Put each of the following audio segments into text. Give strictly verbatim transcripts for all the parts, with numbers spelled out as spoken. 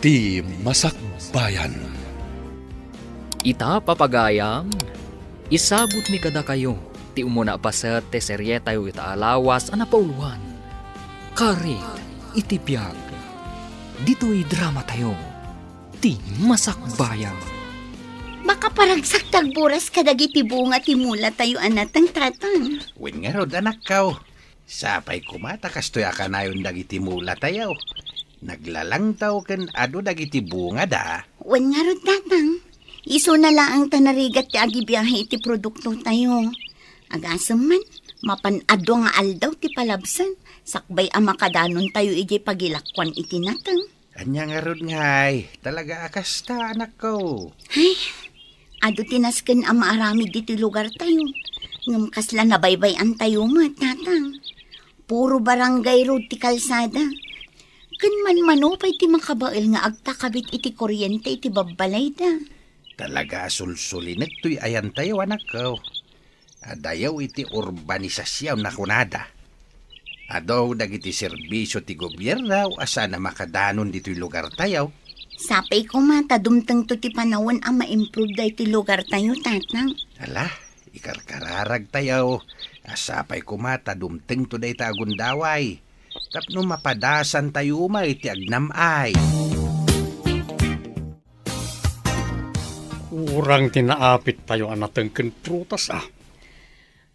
Ti Masakbayan. Ita, papagayam, isabutmi kadakayo ti umuna a paset ti serietayo ita a lawas a napauluan, Karit iti Biag. Ditoy dramatayo, Ti Masakbayan. Makaparagsak ti agburas kadagiti bunga ti mulatayo a nateng, Tatang. Wen ngarud, anakko. Sapay koma ta kastoy a kanayon dagiti mulatayo. Naglalangtaw ken adu dagiti bungada. Wen ngarud, Tatang. Isuna laeng ta narigat ti agibiahe iti produktotayo. Agasem man, mapan adu nga aldaw ti palabsen, sakbay a makadanontayo idiay pagilakuan iti nateng. Ania ngarud ngay, talaga a kasta, anakko. Ay, adu ti nasken a maaramid ditoy lugartayo. Ngem kasla nabaybay-antayo met, Tatang. Puro barangay road ti kalsada. Ken manmano pay ti makabael nga agtakabit iti kuryente iti babbalayda. Talaga a sulsulinek toy ayantayo, anakko. Adayo iti urbanisasyon a kunada. Adu dagiti serbisio ti gobierno a saan a makadanon ditoy lugartayo. Sapay koma ta dumtengto ti panawen a ma-improve daytoy lugartayo, Tatang. Ala, ikarkararagtayo a sapay koma ta dumtengto dayta a gundaway tapno mapadasantayo met iti agnam-ay. Kurang ti naapittayo a nateng ken prutas, a.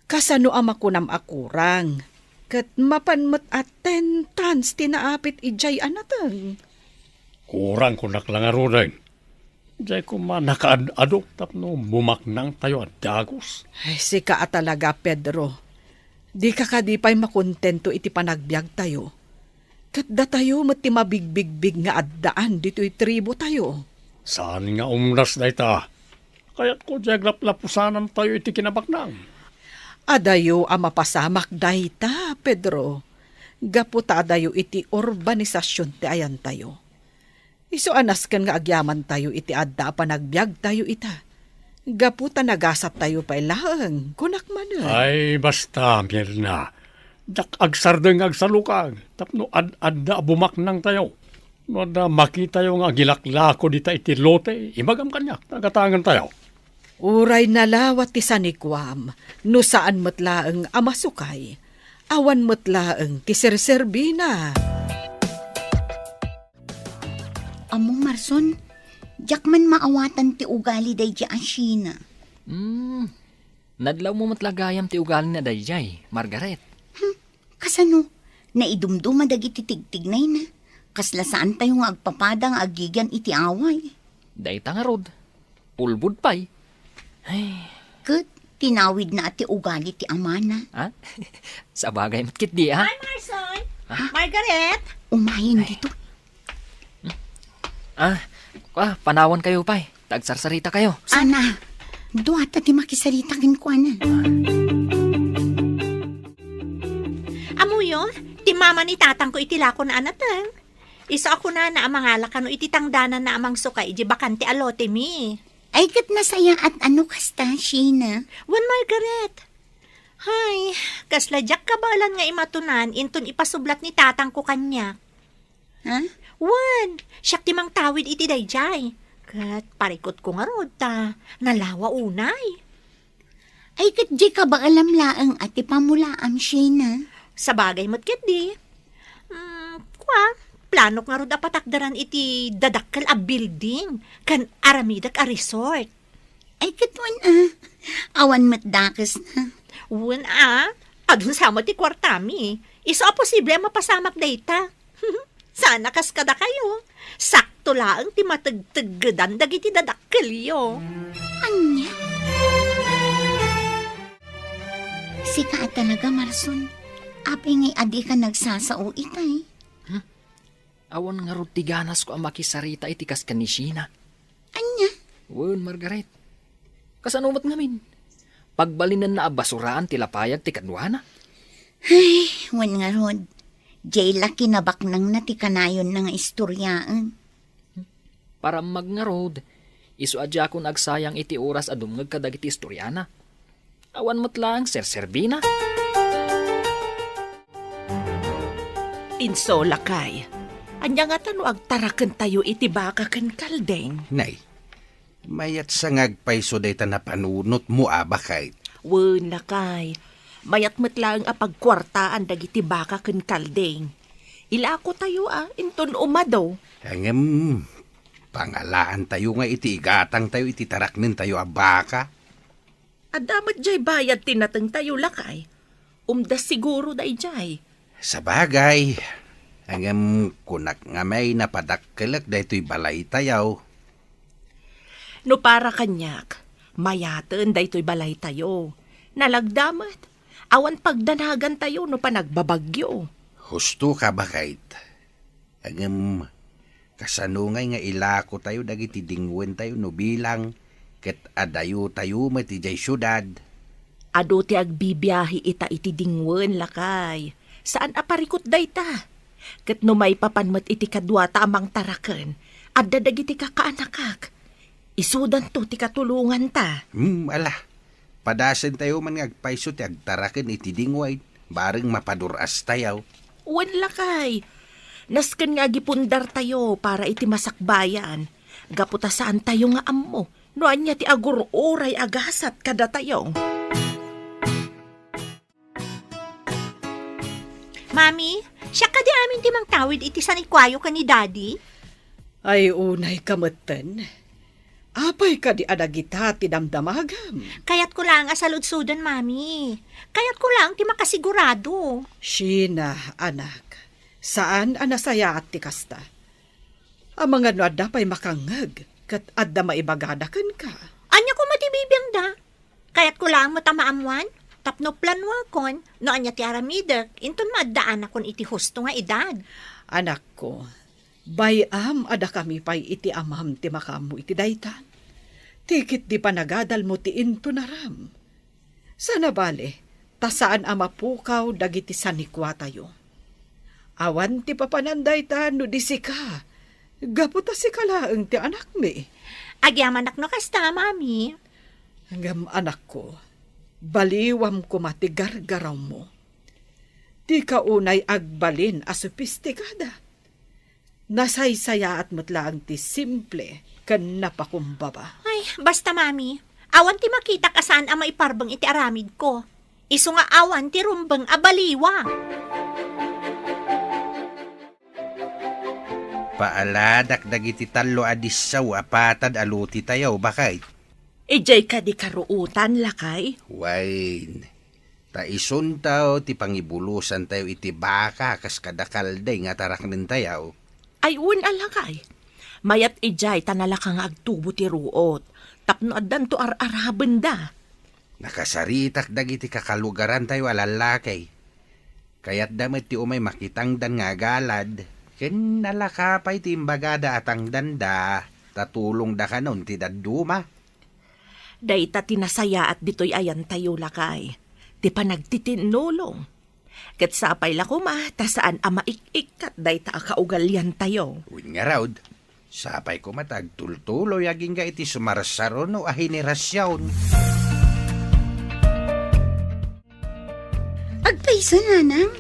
Kasano a makunam a kurang? Ket mapan met a ten tons ti naapit idiay a nateng. Kurang, kunak la ngaruden. Diay koma nakaad-adu tapno bumaknangtayo a dagus. Ay, sika a talaga, Pedro. Dika kadi pay makontento iti panagbiagtayo? Ket datayo met ti mabigbigbig nga addaan ditoy tribotayo. Saan nga umnas dayta? Kayatko diay aglaplapusanantayo iti kinabaknang. Adayo a mapasamak dayta, Pedro, gapu ta adayo iti urbanisasyon ti ayantayo. Isu a nasken nga agyamantayo iti adda a panagbiagtayo ita, gapu ta nagasattayo pay laeng, kunak manen. Ay, basta, Mirna. Diak agsardeng nga agsalukag tapno ad-adda a bumaknangtayo. No adda makitayo nga agilaklako dita iti lote, ibagam kaniak, ta agatangentayo. Uray nalawa ti sanikuam, no saan met laeng a masukay, awan met laeng ti serserbina. Ammom, Marson, diak man maawatan ti ugali daydiay a Sheena. Hmm, nadlawmo met la gayam ti ugalina daydiay, Margaret. Hmm, kasano? Naidumduma dagiti tigtignayna. Kasla saantayo nga agpapada nga agigian iti away. Dayta ngarud, ulbod pay. Ay. Ket tinawidna a ti ugali ti amana. Ha? Sabagay met ketdi, ha? Hi, Marson! Ha? Margaret! Umayen ditoy. Ah, kua, panawankayo pay. Ta agsarsaritakayo. Sana, duata ti makisarita kenkuana. Ammoyo, ti mama ni tatangko iti lakona a nateng. Isu a kunana a mangala kano iti tangdananna a mangsukay idiay bakante a lotemi. Ay, ket nasayaat a no kasta, Sheena. Wen, Margaret. Hay, kasla diak kabaelan nga imatunan inton ipasublat ni tatangko kaniak. Ha? Wen, siak ti mangtawid iti daydiay. Ket parikutko ngarud ta nalawa unay. Ay, ket diay kabaelam laeng a ti pamulaam, Sheena. Sabagay met ketdi. Mm, kua, planok ngarud a patakderan iti dadakkel a building ken aramidek a resort. Ay, ket wen a. Awan met dakesna. Wen a. Adun sa met ti kuartami. Isu a posible a mapasamak dayta. Sana kas kadakayo. Sakto laeng ti mategteggedan dagiti dadakkelyo. Ania? Sika a talaga, Marson. Apay ngay a dika nagsasao itay? Hmm? Awan ngarud ti ganasko a makisarita iti kas ken ni Sheena. Ania? Wen, Margaret. Kasano met ngamin? Pagbalinenna a basuraan ti lapayag ti kaduana? Ay, wen ngarud. Diay la kinabaknangna ti kanayonna nga istoriaen. Parammag ngarud, isu a diakon agsayang iti oras a dumngeg kadagiti istoriana. Awan met laeng serserbina. Inso, lakay. Ania ngata no agtarakentayo iti baka ken kalding? Nay, mayat sa nga agpayso dayta napanunotmo a baket. Wen, lakay. Mayat met laeng a pagkuartaan dagiti baka ken kalding. Ilakotayo a, inton umado. Ngem, pangalaantayo nga iti igatangtayo iti taraknentayo a baka. Adda met jay bayad ti natengtayo, lakay. Umda siguro dayjay. Sabagay, ngem kunak nga may napadakkelek daytoy balaytayo. No para kaniak, mayaten daytoy balaytayo. Nalagda met, awan pagdanagantayo no panagbabagyo. Husto ka, baket. Ngem, kasano ngay nga ilakotayo dagiti dingwentayo no bilang ket adayotayo met idiay siudad? Adu ti agbibiahe ita iti dingwen, lakay. Saan a parikut dayta. Ket no maipapan met iti kaduata a mangtaraken, adda dagiti kakaanakak. Isudanto ti katulonganta. Hmm, ala. Padasentayo man nga agpayso ti agtaraken iti dingwen, bareng mapadur-astayo. Wen, lakay. Nasken nga agipundartayo para iti masakbayan, gapu ta saantayo nga ammo no ania ti agur-uray a gasat kadatayo. Mami, siak kadi amin ti mangtawid iti sanikuayo ken ni Daddy? Ay, unay ka metten. Apay kadi a dagita ti damdamagam? Kayatko laeng a saludsoden, Mami. Kayatko laeng ti makasigurado. Sheena, anak, saan a nasayaat ti kasta. Amangan no adda pay makangngeg ket adda maibagada kenka. Ania koma ti bibiangda? Kayatko laeng met a maammoan tapno planuakon no ania ti aramidek inton maaddaanakon iti husto nga edad. Anakko, bay-am a dakami pay iti amam ti makaammo iti dayta. Ti ketdi panagadalmo ti intonaram. Saan a bale, ta saan a mapukaw dagiti sanikuatayo. Awan ti papanan dayta no di sika, gapu ta sika laeng ti anakmi. Agyamanak no kasta, Mami. Ngem anakko, baliwam koma ti gargarawmo. Dika unay agbalin a sopistikada. Nasaysayaat met laeng ti simple ken napakumbaba. Ay, basta, Mami, awan ti makitak a saan a maiparbeng iti aramidko. Isu nga awan ti rumbeng a baliwa. Paaladak dagiti tallo a disso a patad a lotitayo, baket. Idiay kadi karuotan, lakay? Wen, ta isunto ti pangibulosantayo iti baka kas kada kalding a taraknentayo. Ay, wen a, lakay. Mayat idiay ta nalaka nga agtubo ti ruot, tapno addanto ar-arabenda. Nakasaritak dagiti kakalugarantayo a lallaki. Kayatda met ti umay makitangdan nga agalad, ken nalaka pay ti imbagada a tangdanda, ta tulongda kanon ti dadduma. Dayta ti nasayaat ditoy ayantayo, lakay, ti panagtitinnulong. Ket sapay la koma ta saan a maik-ikkat dayta a kaugaliantayo. Wen ngarud, sapay koma ta agtultuloy agingga iti sumarsaruno a henerasion. Agpayso, nanang,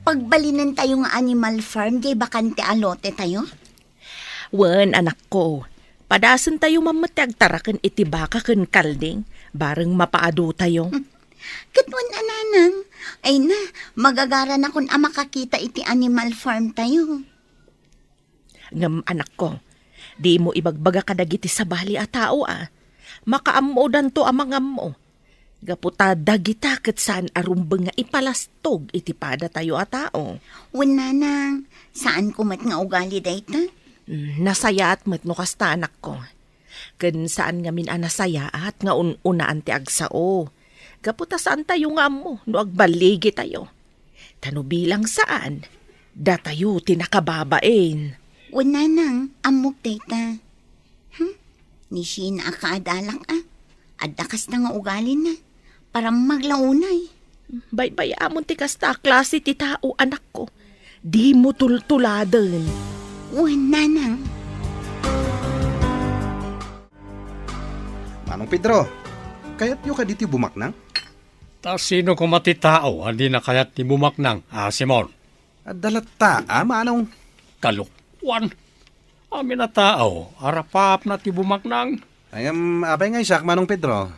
pagbalinentayo nga animal farm jay bakante a lotetayo? Wen, anakko, padasentayo man met ti agtaraken iti baka ken kalding, bareng mapaadutayo. Ket wen a, nanang, ay na, magagaranakon a makakita iti animal farm tayo. Ngem, anakko, dimo ibagbaga kadagiti sabali a tao a makaammodanto a mangammo. Gapu ta dagita ket saan a rumbeng nga ipalastog iti padatayo a tao. Wen, nanang, saanko met nga ugali dayta. Mm, nasayaat met no kasta, anakko. Ken saan ngamin a nasayaat nga un-unaan ti agsao. Gapu ta saantayo nga ammo no agballigitayo. Ta no bilang saan, datayo ti nakababain. Wen, nanang, ammok dayta. Hmm? Ni Sheena a kaadalak a. Adda kasta nga ugalina. Paramag la unay. Baybay-amon ti kasta a klase ti tao, anakko. Dimo tultuladen. Wen, nanang. Manong Pedro, kayatyo kadi ti bumaknang? Ta sino koma ti tao a dina kayat ti bumaknang, a Simon? Adda latta, a Manong. Kalok. Wan, amin a tao, arapaapna ti bumaknang. Ay, em, apay nga Isak, Manong Pedro?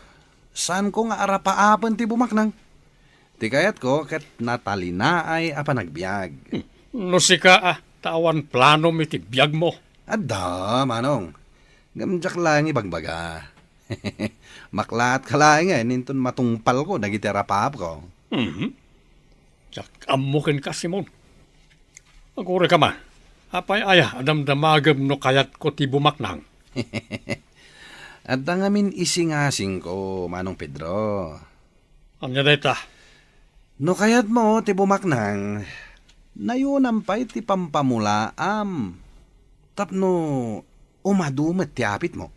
Saanko nga arapaapen ti bumaknang? Ti kayatko ket natalinaay a panagbiag. Hmm. No sika, a, ta awan planom iti biagmo. Adda, Manong. Ngem diak laeng ibagbaga. Maklaat ka laengen inton matungpalko dagiti arapaapko. Mhm. Diak ammo kenka, Simon. Aguray ka man. Apay aya a damdamagem no kayatko ti bumaknang? Adda ngamin isingasingko, Manong Pedro. Ania dayta? No kayatmo ti bumaknang, nayunam pay ti pampamulaam tapno umadu met ti apitmo.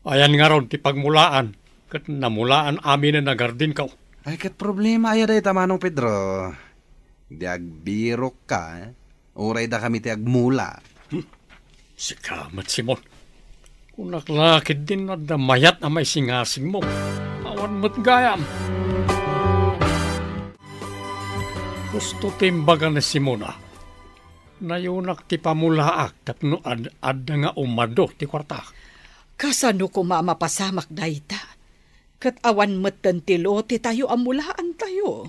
Ayan ngarud ti pagmulaan, ket namulaan aminen a gardinko. Ay, ket problema aya dayta, Manong Pedro? Di agbirokka, eh? Uray dakami ti agmula. Hmm. Sika met, Simon. Kunak la ketdin no adda mayat a maisingasingmo. Awan met gayam. Husto ti imbaga ni Simon a, nayunak ti pamulaak tapno ad-adda nga umadu ti kuarta. Kasano koma a mapasamak dayta? Ket awan metten ti lotetayo a mulaantayo.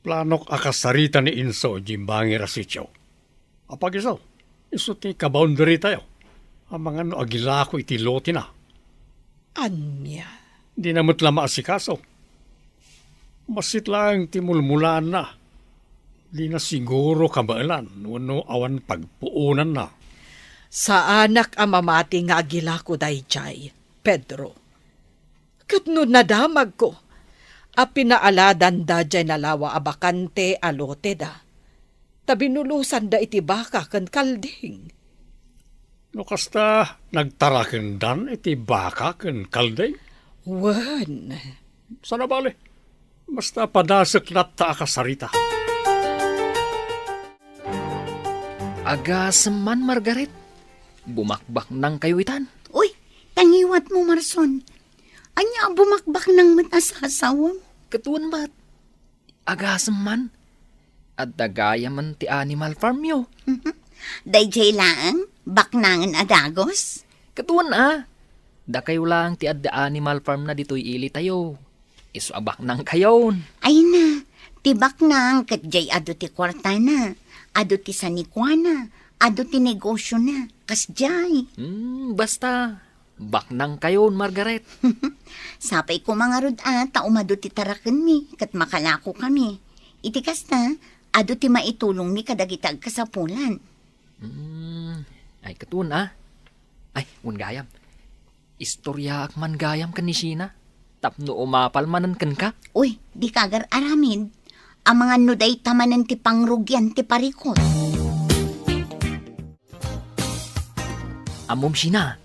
Planok a kasarita ni Inso idiay bangir a sitio. Apag isu, isu ti kaboundarytayo. Amangan no agilako iti lotena. Ania? Dina met la maasikaso. Bassit laeng ti mulmulaanna. Dina siguro kabaelan wenno awan pagpuonanna. Saanak a mamati nga agilako daydiay, Pedro. Ket no nadamagko a pinaaladanda diay nalawa a bakante a loteda, ta binulosanda iti baka ken kalding. No kasta, nagtarakendan iti baka ken kalding? Wen. Saan a bale, basta padasek latta a kasarita. Agasem man, Margaret. Bumakbaknangkayo itan. Uy, ta ngiwatmo, Marson. Ania a bumakbaknang met a sasawem? Ket wen met. Agasem man. Adda gayamen ti animal farmyo. Daydiay laeng, baknangen a dagus? Ket wen a. Dakayo laeng ti adda animal farm na ditoy ilitayo. Isu a baknangkayon. Ay na, ti baknang ket diay adu ti kuartana, adu ti sanikuana, adu ti negosiona, kasdiay. Hmm, basta, baknangkayon, Margaret. Sapay koma ngarud a ta umadu ti tarakenmi ket makalakokami. Iti kasta, adu ti maitulongmi kadagiti agkasapulan. Hmm, ay, ket wen a. Ay, wen gayam. Istoryaak man gayam ken ni Sheena tapno umapal manen kenka. Uy, dika agar-aramid. Amangan no dayta manen ti pangrugian ti parikut. Ammom, Sheena,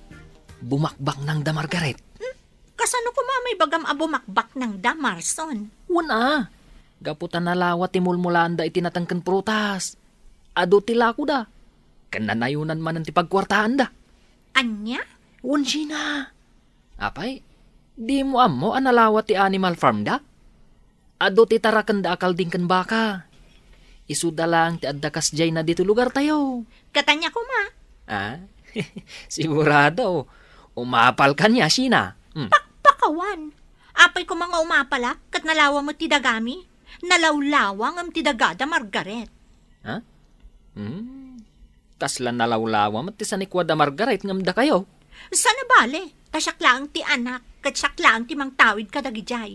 bumakbaknangda, Margaret. Hmm? Kasano koma a maibagam a bumakbaknangda, Marson? Wen a, gapu ta nalawa ti mulmulaanda iti nateng ken prutas. Adu ti lakoda. Ken nanayonan manen ti pagkuartaanda. Ania? Wen, Sheena. Apay, dimo ammo a nalawa ti animal farmda? Adu ti tarakenda a kalding ken baka. Isuda laeng ti adda kasdiayna ditoy lugartayo. Ket ania koma? Ah? Sigurado, umapalka nia, Sheena. Hmm. Pakpakawan. Apay koma nga umapalak ket nalawa met ti dagami? Nalawlawa ngem ti dagada, Margaret. Ha? Hmm. Kasla nalawlawa met ti sanikuada, Margaret, ngem dakayo? Saan a bale, ta siak laeng ti anak, ket siak laeng ti mangtawid kadagidiay.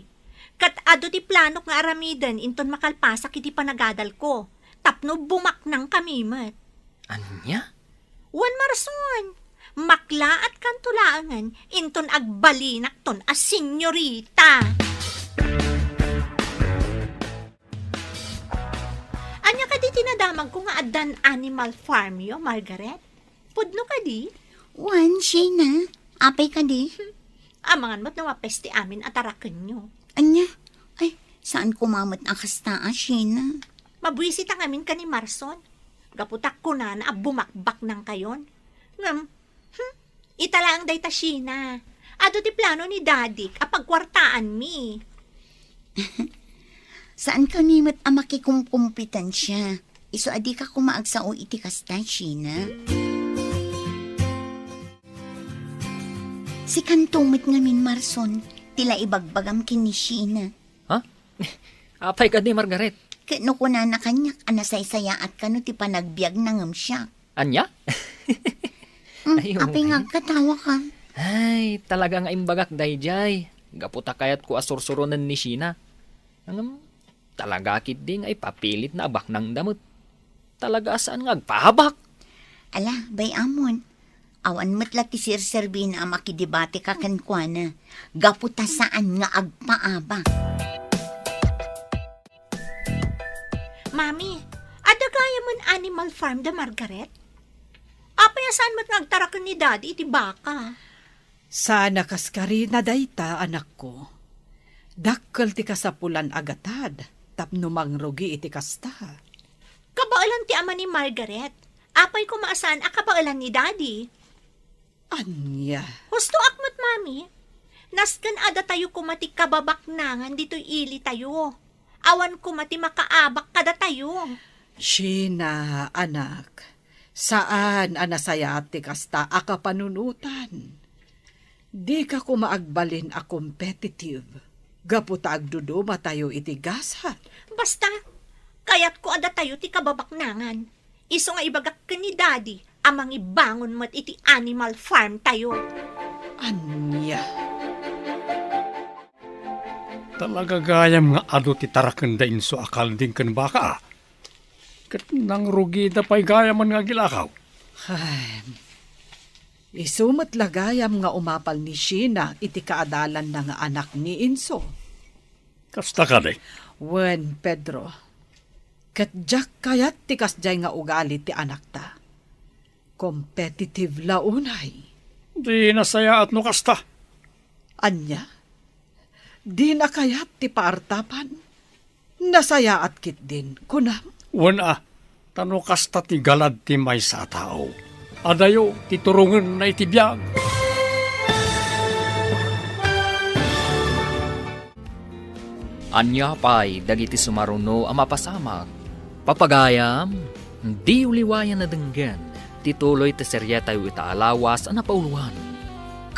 Ket adu ti planok nga aramiden inton makalpasak iti panagadalko, tapno bumaknangkami met. Ania? Wen, Marson, maklaatkanto laengen inton agbalinakton a senyorita. Ania kadi ti nadamagko nga addan animal farmyo, Margaret? Pudno kadi? Wen, Sheena. Apay kadi? Amangan met no mapes ti amin a tarakenyo. Ania? Ay, saan koma met a kasta a, Sheena. Mabuisit a ngamin ken ni Marson. Gapu ta kunana a bumakbaknangkayon. Ngem, hmm, ita laeng dayta, Sheena. Adu ti plano ni Dadik a pagkuartaanmi. Saankami met a makikumkompetensia. Isu a dika koma agsao iti kasta, Sheena. Sikanto met ngamin, Marson, ti la ibagbagam ken ni Sheena. Ha? Apay kadi, Margaret? Ket no kunana kaniak a nasaysayaat kano ti panagbiagna ngem siak. Ania? Hmm, Ay, apay nga agkatawa ka? Ay, talaga nga imbagak daydiay. Gapu ta kayatko a sursuronen ni Sheena. Ngem, talaga ketdi nga ipapilitna a baknangda met. Talaga a saan nga agpaabak. Ala, bay-amon. Awan met la ti serserbina a makidebateka kenkuana. Gapu ta saan nga agpaabak. Mami, adda gayamen animal farm da Margaret? Apay a saan met nga agtaraken ni Daddy iti baka? Saan a kaskarina dayta, anakko. Dakkel ti kasapulan a gatad tapno mangrugi iti kasta. Kabaelan ti ama ni Margaret. Apay koma a saan a kabaelan ni Daddy? Ania? Hustoak met, Mami. Nasken a datayo koma ti kababaknangan ditoy ilitayo. Awan koma ti makaabak kadatayo. Sheena, anak, saan a nasayaat ti kasta a kapanunotan. Dika koma agbalin a competitive gapu ta agdudumatayo iti gasat. Basta, kayatko a datayo ti kababaknangan. Isu nga ibagak ken ni Daddy a mangibangon met iti animal farm tayo. Ania? Talaga gayam nga adu ti taraken da Inso a kalding ken baka, a. Ket nangrugida pay gayamen nga agilakaw. Ay, isu met la gayam nga umapal ni Sheena iti kaadalanna nga anak ni Inso. Kasta kadi? Wen, Pedro. Ket diak kayat ti kasdiay nga ugali ti anakta. Competitive la unay. Di nasayaat no kasta. Ania? Dina kayat ti paartapan? Nasayaat ketdin, kunam? Wen a, ta no kasta ti galad ti maysa a tao, adayo ti turongenna iti biag. Ania pay dagiti sumaruno a mapasamak? Papagayam, diyo liwayan a denggen ti tuloy ti serietayo ita a lawas a napauloan,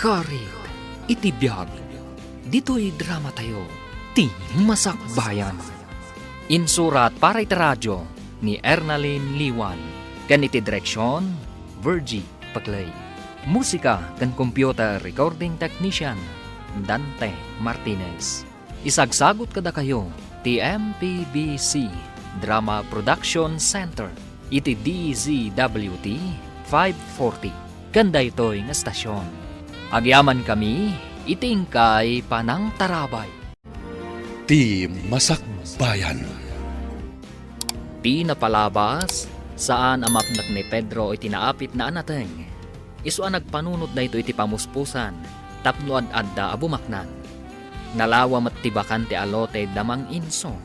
Karit iti Biag. Ditoy dramatayo, ti Masakbayan. Insurat para iti radio ni Ernalyn Liwan, ken iti direksion, Virgie Paclay. Musika ken computer recording technician, Dante Martinez. Isagsagut kadakayo ti M P B C Drama Production Center iti D Z W T five forty ken daytoy nga estasion. Agyamankami iti inkay panangtarabay. Ti Masakbayan. Ti napalabas, saan a mapnek ni Pedro iti naapitna a nateng. Isu a nagpanunot daytoy iti pamuspusan tapno ad-adda a bumaknang. Nalawa met ti bakan ti alote da Mang Inso.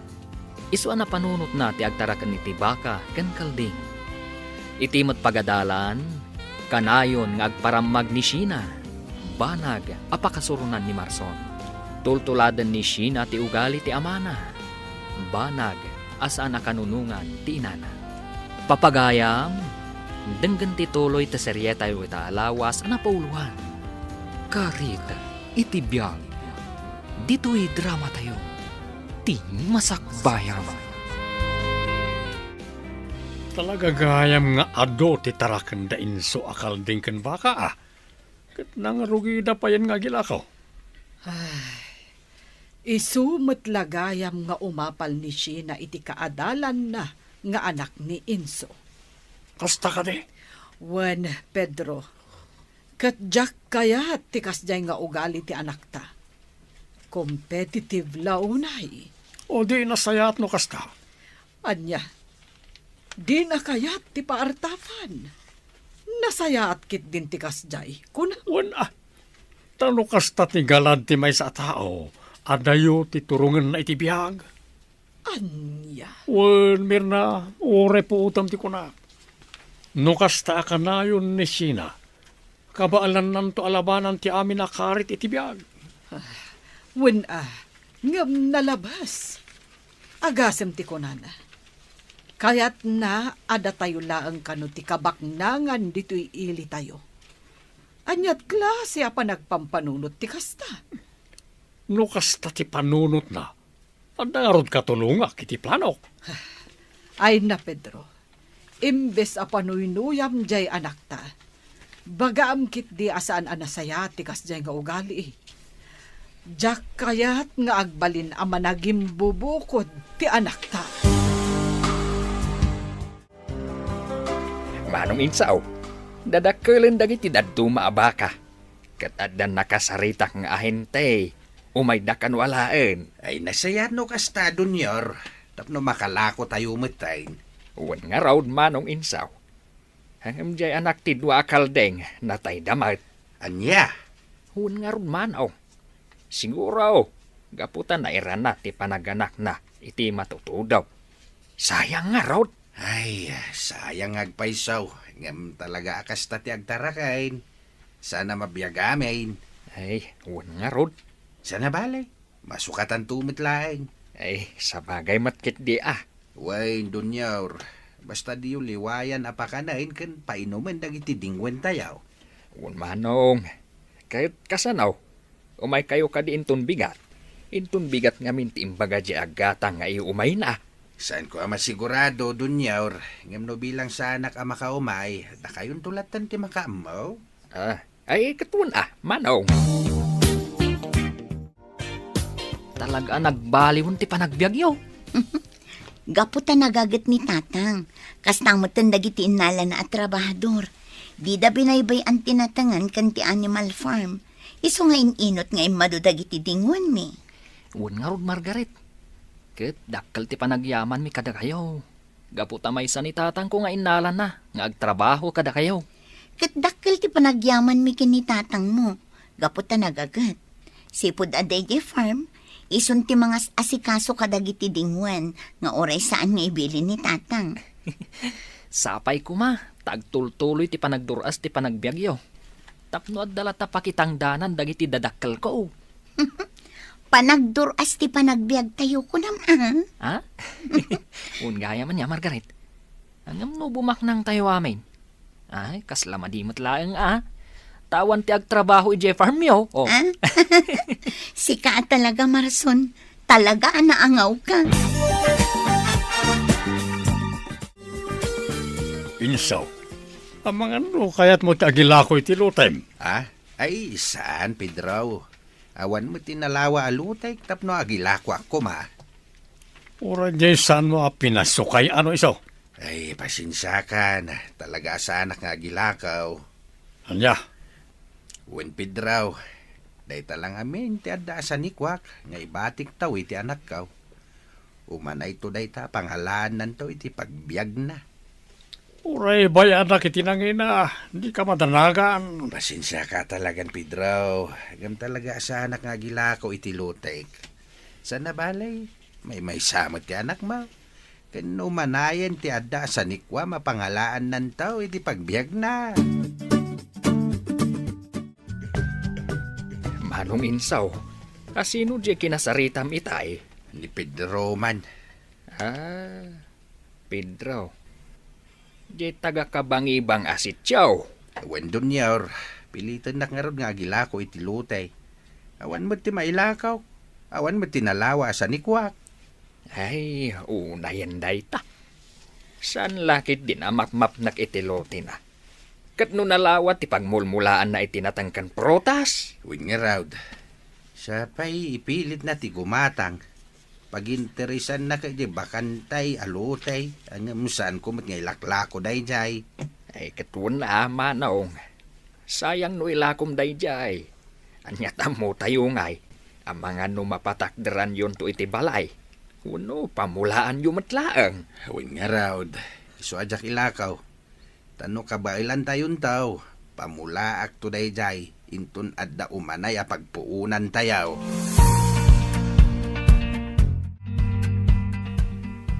Isu a napanunotna ti agtaraken iti baka ken kalding. Iti met pagadalan, kanayon nga agparammag ni Sheena, banag a pakasuronan ni Marson. Tultuladen ni Sheena ti ugali ti amana, banag a saan a kanunongan ti inana. Papagayam, denggen ti tuloy ti serietayo ita a lawas a napauloan, Karit iti Biag. Ditoy dramatayo, ti Masakbayan. Talaga gayam nga adu ti taraken da Inso a kalding ken baka, a. Ket nangrugida payen nga agilakaw. Ay, isu met la gayam nga umapal ni Sheena iti kaadalanna nga anak ni Inso. Kasta kadi? Wen, Pedro, ket diak kayat ti kasdiay nga ugali ti anakta. Competitive la unay. O di nasayaat no kasta? Ania, dina kayat ti paartapan? Nasayaat ketdin ti kasdiay, kuna. Wen a, ta no kasta ti galad ti maysa a tao, adayo ti turongenna iti biag. Ania? Wen, Mirna, uray puotem ti kunak. No kasta a kanayon ni Sheena, kabaelannanto a labanan ti amin a karit iti biag. Ah, wen a, ngem nalabas. Agasem ti kunana. Kayatna a datayo laeng kano ti kabaknangan ditoy ilitayo. Aniat klase a panagpampanunot ti kasta? No kasta ti panunotna, adda ngarud katulongak iti planok. Ay na, Pedro, imbes a panuynuyam diay anakta, bagaam ketdi a saan a nasayaat ti kasdiay nga ugali. Diak kayat nga agbalin a managimbubukod ti anakta. Manong Insaw, dadakkelen dagiti dadduma a baka, ket adda nakasaritak nga ahente. Umayda kano alaen. Ay, nasayaat no kasta, Dunior, tapno makalako tayo metten. Wen ngarud, Manong Insaw. Ngem diay anak ti dua a kaldeng, natayda met. Ania? Wen ngarud, Manong. Siguro, gapu ta nairana ti panaganakna iti matutudo. Sayang ngarud. Ay, sayang nga agpayso, ngem talaga a kasta ti agtaraken. Saan a mabiag amin. Ay, wen ngarud. Saan a bale, masukatanto met laeng. Ay, sabagay met ketdi a. Wen, Dunior, basta diyo liwayan a pakanen ken painumen dagiti dingwentayo. Wen, Manong. Ket kasano? Umaykayo kadi inton bigat? Inton bigat ngamin ti imbaga diay aggatang nga iumayna. Saanko a masigurado, Dunior, ngem no bilang saanak a makaumay, dakayonto latten ti makaammo. Ah, ay, ket wen a, Manong. Talaga a nagbaliwen ti panagbiagyo. Gapu ta nagaget ni Tatang, kasta metten dagiti innalana a trabahador. Dida binaybay-an ti natengen ken ti animal farm. Isu nga in-inut nga immadu dagiti dingwenmi. Wen ngarud, Margaret. Ket dakkel ti panagyamanmi kadakayo. Gapu ta maysa ni tatangko nga innalana nga agtrabaho kadakayo. Ket dakkel ti panagyamanmi ken ni tatangmo, gapu ta nagaget. Sipud a daydiay farm, isun ti mangas-asikaso kadagiti dingwen nga uray saan nga ibilin ni tatang. Sapay koma ta agtultuloy ti panagdur-as ti panagbiagyo. Tapno adda latta pakitangdanan dagiti dadakkelko. Panagdur-as ti panagbiagtayo, kunam, a? Ha? Wen gayam ania, Margaret. Ngem no bumaknangtayo amin. Ay, kasla madi met laeng, a. Ta awan ti agtrabaho idiay farmyo, o. A? Sika a talaga, Marson. Talaga a naangawka. Insaw, amangan no kayatmo ti agilako iti lotem? A? Ay, saan, Pedro. Awan met ti nalawa a lotek tapno agilakoak koma. Uray diay saanmo a pinasukay, a, Insaw? Ay, pasensiakan. Talaga a saanak nga agilako. Ania? Wen, Pedro, dayta lang amin ti adda a sanikuak nga ibatiktayo iti anakko. Umanayto dayta a pangalaannanto iti pagbiagna. Uray bay-anak iti nangina, dika madanagan. Pasensiaka talagan, Pedro. Ngem talaga a saanak nga agilako iti lotek. Saan a bale, maymaysa met ti anakmo. Ken no umanayen ti adda a sanikuam a pangalaannanto iti pagbiagna. Manong Insaw, a sino diay kinasaritam itay? Ni Pedro man. A, Pedro. Diay taga-Kabangibang a sitio. Wen, Dunior, pilitennak ngarud nga agilako iti lote. Awan met ti mailako. Awan met ti nalawa a sanikuak. Ay, unayen dayta. Saan la ketdin a mapmapnek iti lotena? Ket no nalawa ti pagmulmulaanna iti nateng ken prutas? Wen ngarud, sapay ipilitna ti gumatang. Paginteresanna ket di bakantay a lotey, ngem saanko met nga ilaklako daydiay. Ay, ket wen a, Manong. Sayang no ilakom daydiay. Ania ti ammotayo ngay, amangan no mapatakderanyonto iti balay, wenno pamulaanyo met laeng? Wen ngarud, isu a diak ilako. Ta no kabaelantayonto, pamulaakto daydiay, inton adda umanay a pagpuonantayo.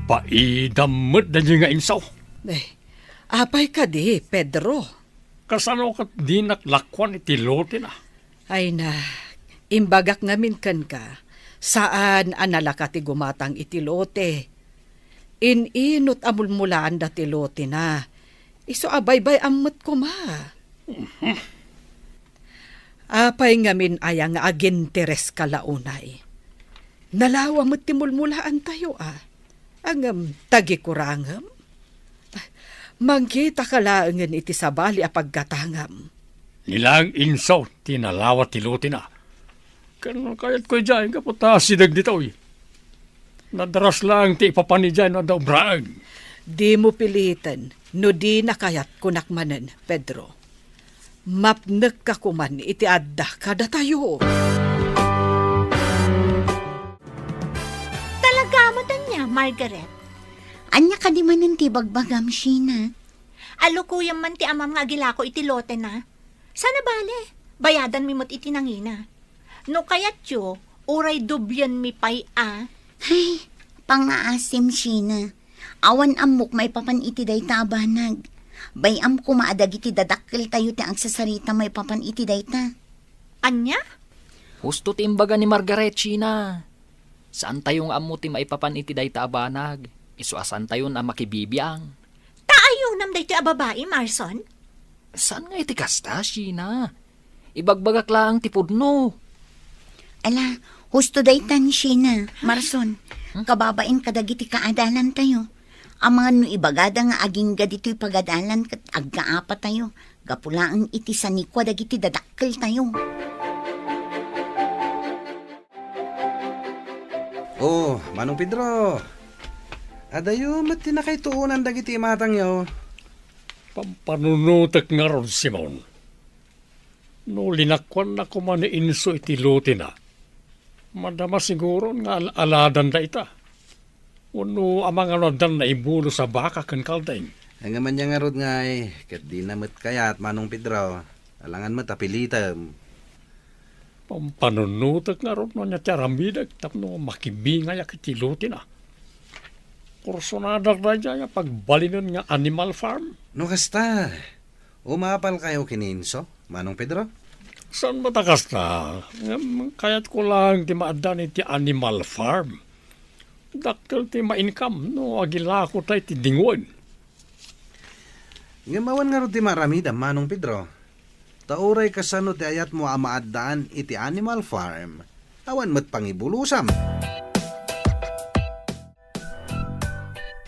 Paidam met daydiay nga Insaw. Eh, apay kadi, Pedro? Kasano ket dinak lakuan iti lotena? Ay na, imbagak ngamin kenka, saan a nalaka ti gumatang iti lote. In-inut a mulmulaanda ti lotina. Isu a baybay-am met koma. Apay ngamin aya nga agintereska la unay? Nalawa met ti mulmulaantayo, a. Ngem tagikurangem? Mangkitaka laengen iti sabali a paggatangam. Ni laeng insaw ti nalawa ti lotina. Ken kayatko idiay gapu ta sideg ditoy. Nadaras laeng ti ipapan idiay no adda obraen. Dimo piliten no dina kayat, kunak manen, Pedro. Mapnekka koman iti adda kadatayo. Talaga met ania, Margaret? Ania kadi manen ti ibagbagam, Sheena? Alukuyem man ti amam nga agilako iti lotena. Sana bale, bayadanmi met iti nangina. No kayatyo, uray doblienmi pay a. Ay, pangngaasim, Sheena. Awan ammok maipapan iti dayta a banag. Bay-am koma a dagiti dadakkeltayo ti agsasarita maipapan iti dayta. Ania? Husto ti imbaga ni Margaret, Sheena. Saantayo nga ammo ti maipapan iti dayta a banag. Isu a saantayon a makibibiang. Ta ayonam daytoy a babai, Marson? Saan nga iti kasta, Sheena? Ibagbagak laeng ti pudno. Ala, husto daytan, Sheena, Marson, kababain kadagiti kaadalantayo. Amangan no ibagada nga agingga ditoy pagadalan ket agkaapatayo, gapu laeng iti sanikua dagiti dadakkeltayo. Oh, Manong Pedro. Adayo met ti nakaituonan dagiti imatangyo. Pampanunotek ngarud, Simon. No linakuanna koma ni inso iti lotina, madama siguron nga al-aladan dayta. Wenno amangan no addan naibulos a baka ken kalding. Ngem ania ngarud ngay, ket dina met kayat, Manong Pedro. Alangan met a pilitem. Pampanunotek ngarud no ania ti aramidek tapno makibingayak iti lotina. Kursonadak daydiay a pagbalinen nga animal farm. No kasta, umapalkayo ken ni inso, Manong Pedro? Saan met a kasta? Ngem kayatko laeng ti maaddan iti animal farm. Dakkel ti ma-income no agilakota iti dingwen. Ngem awan ngarud ti maaramidam, Manong Pedro. Ta uray kasano ti ayatmo a maaddaan iti animal farm, awan met pangibulosam.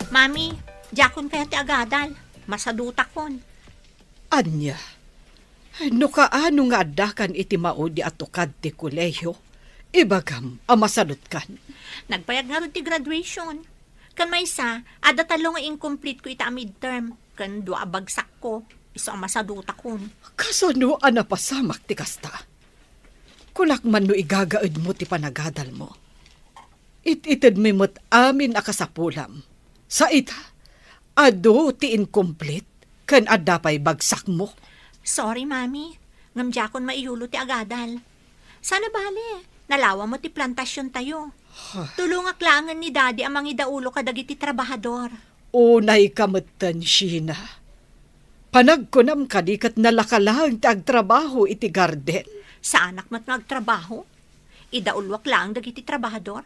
Mami, diakon kayat ti agadal. Masadutakon. Ania? No kaano nga addakan iti maudi a tukad ti kolehiyo, ibagam a masadutkan. Nagpayag ngarud ti graduation. Ken maysa, adda tallo nga incomplete ko ita a midterm, ken dua a bagsakko, isu a masadutakon. Kasano a napasamak ti kasta? Kunak man no igagaedmo ti panagadalmo. It-itedmi met amin a kasapulam. Sa ita, adu ti incomplete ken adda pay bagsakmo. Sorry, Mami. Ngem diakon maiyulo ti agadal. Sana bale, nalawa met ti plantasiontayo. Tulongak laengen ni Daddy a mangidaulo kadagiti trabahador. Unayka metten, Sheena. Panagkunam kadi ket nalaka laeng ti agtrabaho iti garden? Saanak met nga agtrabaho. Idauloak laeng dagiti trabahador.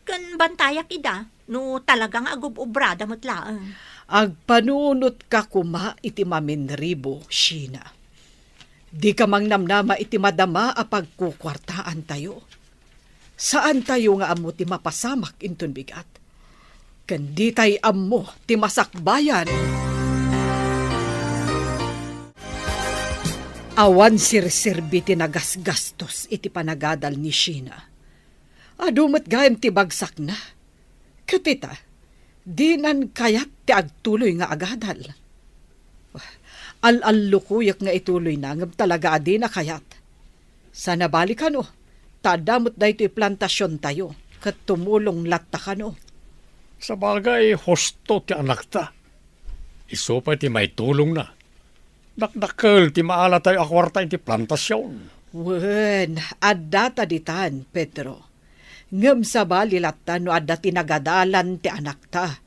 Ken bantayak ida no talaga nga agub-ubrada met laeng. Agpanunotka koma iti maminribo, Sheena. Dika mangnamnama iti madama a pagkukuartaantayo. Saantayo nga ammo ti mapasamak inton bigat. Ken ditay ammo ti masakbayan. Awan serserbi ti nagasgastos iti panagadal ni Sheena. Adu met gayam ti bagsakna. Ket ita, dinan kayat ti agtuloy nga agadal. Al-allukuyek nga ituloyna ngem talaga a dina kayat. Sana bale kano, ta adda met daytoy plantasiontayo, ket tumulong latta kano. Sabagay, husto ti anakta. Isu pay ti maitulongna. Dakdakkel ti maalatayo a kuarta iti plantasion. Wen, adda ta ditan, Pedro. Ngem sabali latta no adda ti nagadalan ti anakta.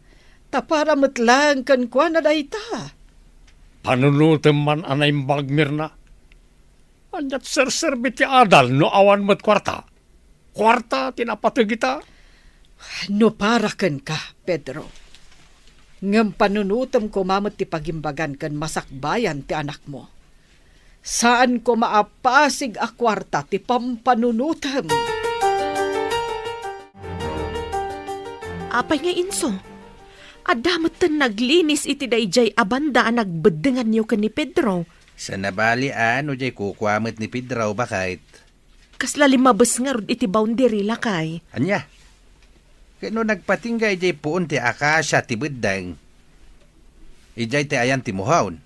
Ta para met laeng kenkuana dayta. Panunotem man a naimbag, Mirna. Ania't serserbi ti adal no awan met kuarta? Kuarta ti napateg ita. No para kenka, Pedro, Ngem panunotem koma met ti pagimbagan ken masakbayan ti anakmo. Saan koma a pasig a kuarta ti pampanunotem. Apay nga Inso? Adda metten naglinis iti daydiay a banda a nagbeddenganyo ken ni Pedro? Sana bali a no diay kukua met ni Pedro, baket. Kasla limmabes ngarud iti boundary, lakay. Ania? Ket no nagpatingga idiay puon ti akasia ti beddeng, idiay ti ayan ti mohon.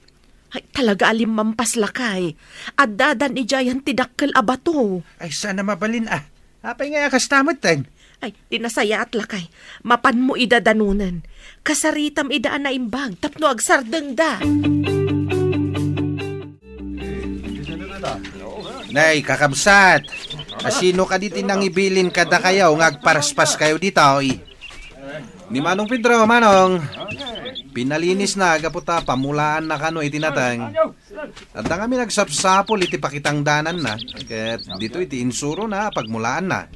Ay, talaga a limmampas, lakay. Addadan idiayan ti dakkel a bato. Ay, sana mabalin a. Apay nga a kasta metten? Ay, ti nasayaat, lakay. Mapanmo ida danonen. Kasaritam ida a naimbag tapno agsardengda. Nay, kakabsat, asino kadi ti nangibilin kadakayo nga agparaspaskayo ditoy? Ni Manong Pedro, Manong. Pinalinisna gapu ta pamulaanna kano iti nateng. Adda ngamin agsapsapul iti pakitangdananna, ket ditoy ti insurona a pagmulaanna.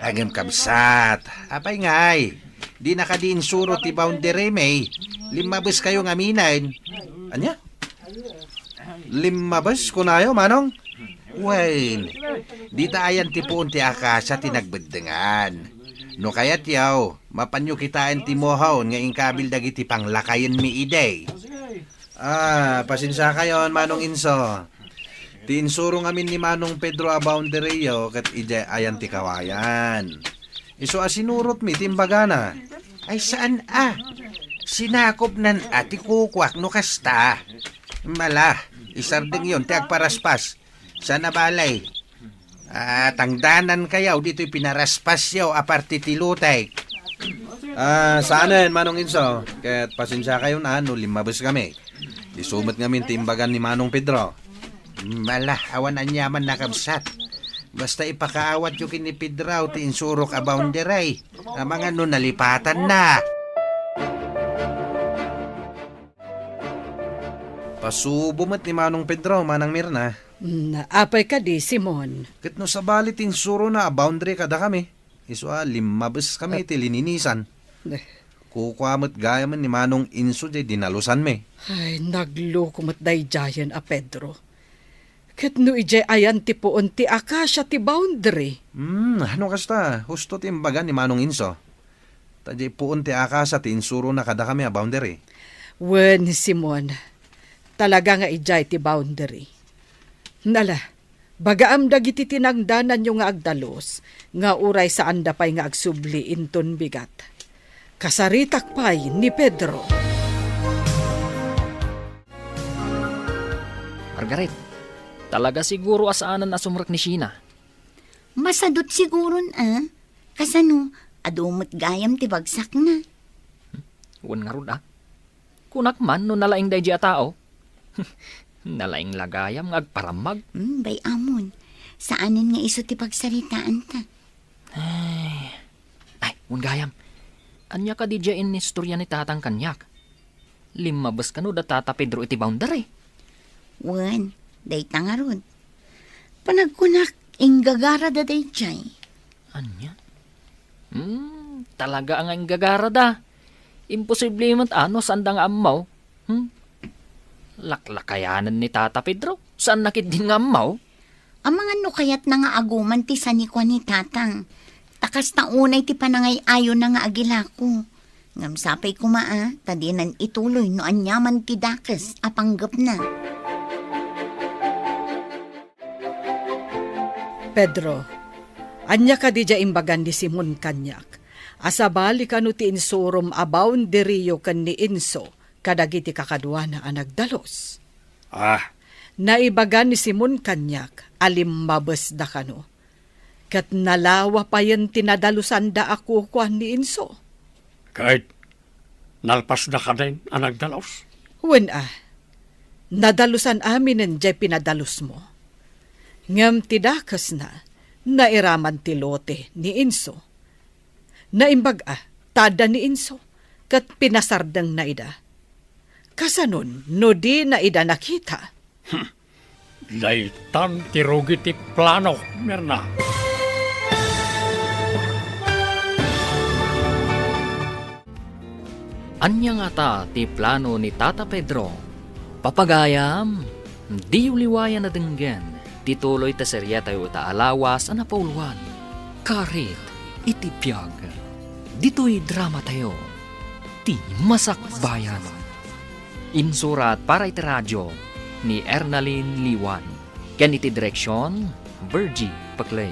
Ngem kabsat, apay ngay? Dina kadi insuro ti boundary, may? Limmabeskayo ngaminen. Ania? Limmabes, kunayo, Manong? Wen, dita ayan ti puon ti akasia ti nagbeddengan. No kayatyo, mapanyo kitaen ti mohon nga inkabil dagiti panglakayenmi idi. Ah, pasensiakayon, Manong Inso. Ti insuro ngamin ni Manong Pedro a boundaryo ket idiay ayan ti kawayan. Isu a sinurotmi ti imbagana. Ay, saan a? Sinakopnan a ti kukuak no kasta. Mala, isardengyon ti agparaspas. Sana balay. Ah, tangdanankayo ditoy pinaraspasyo a parte ti lotek. Ah, saanen, Manong Inso. Ket pasensiakayon a no limmabes kami. Isu met ngamin ti imbagan ni Manong Pedro. Mala, awan aniaman nakabsat. Basta ipakaawatyo ken ni Pedro ti insurok a boundary. Amangan no nalipatanna. Pasubo met ni Manong Pedro, Manang Mirna. Mm, apay kadi, Simon? Ket no sabali ti insurona a boundary kadakami, isu a limmabes kami Ah. ti lininisan. Eh. Kukua met gayamen ni Manong Inso diay dinalusanmi. Ay, nagloko met daydiayen a Pedro. Ket no idiay ayan ti puon ti akasia ti boundary? Hmm, no kasta, husto ti imbaga ni Manong Inso. Ta diay puon ti akasia ti insurona kadakami a boundary. Wen, Simon, talaga nga idiay ti boundary. Nala, bagaam dagiti tinangdananyo nga agdalus, nga uray saanda pay nga agsubli inton bigat. Kasaritak pay ni Pedro. Margaret, talaga siguro a saanen a sumrek ni Sheena. Masadut siguron a. Kasano, adu met gayam ti bagsakna. Wen ngarud a. Kunak man no nalaing daydi a tao. Nalaing la gayam nga agparammag. Hmm, bay-amon. Saanen nga isu ti pagsaritaanta. Ay, ay, wen gayam. Ania kadi diay inistorya ni Tatang kaniak? Limmabes kano da Tata Pedro iti boundary? Wen, dayta ngarud. Panagkunak, inggagarada daydiay. Ania? Hmm, talaga nga inggagarada. Imposible met a no saanda nga ammo. Hmm? Laklakayanen ni Tata Pedro? Saanna ketdin nga ammo? Amangan no kayatna nga aguman ti sanikua ni Tatang. Ta kasta unay ti panangay-ayona nga agilako. Ngem sapay koma a, ta dinan ituloy no aniaman ti dakes a panggepna. Pedro, ania kadi diay imbagan ni Simon kaniak? A sabali kano ti insurom a boundaryo ken ni Inso kadagiti kakaduana a nagdalus? Ah. Naibaga ni Simon kaniak a limmabesda kano. Ket nalawa payen ti nadalusanda a kukua ni Inso. Ket nalpasda kadin a nagdalus? Wen a, nadalusan aminen diay pinadalusmo. Ngem ti dakesna, nairaman ti lote ni Inso. Naimbag a, ta adda ni Inso, ket pinasardengna ida. Kasanon no dina ida nakita? Hmm. Daytan ti rugi ti plano, Mirna. Ania ngata ti plano ni Tata Pedro? Papagayam, diyo liwayan a denggen ti tuloy ta serietayo ita a lawas a napauluan, Karit iti Biag. Ditoy dramatayo, Ti Masakbayan. Insurat para iti radio ni Ernalyn Liwan. Ken iti direksion, Virgie Paclay.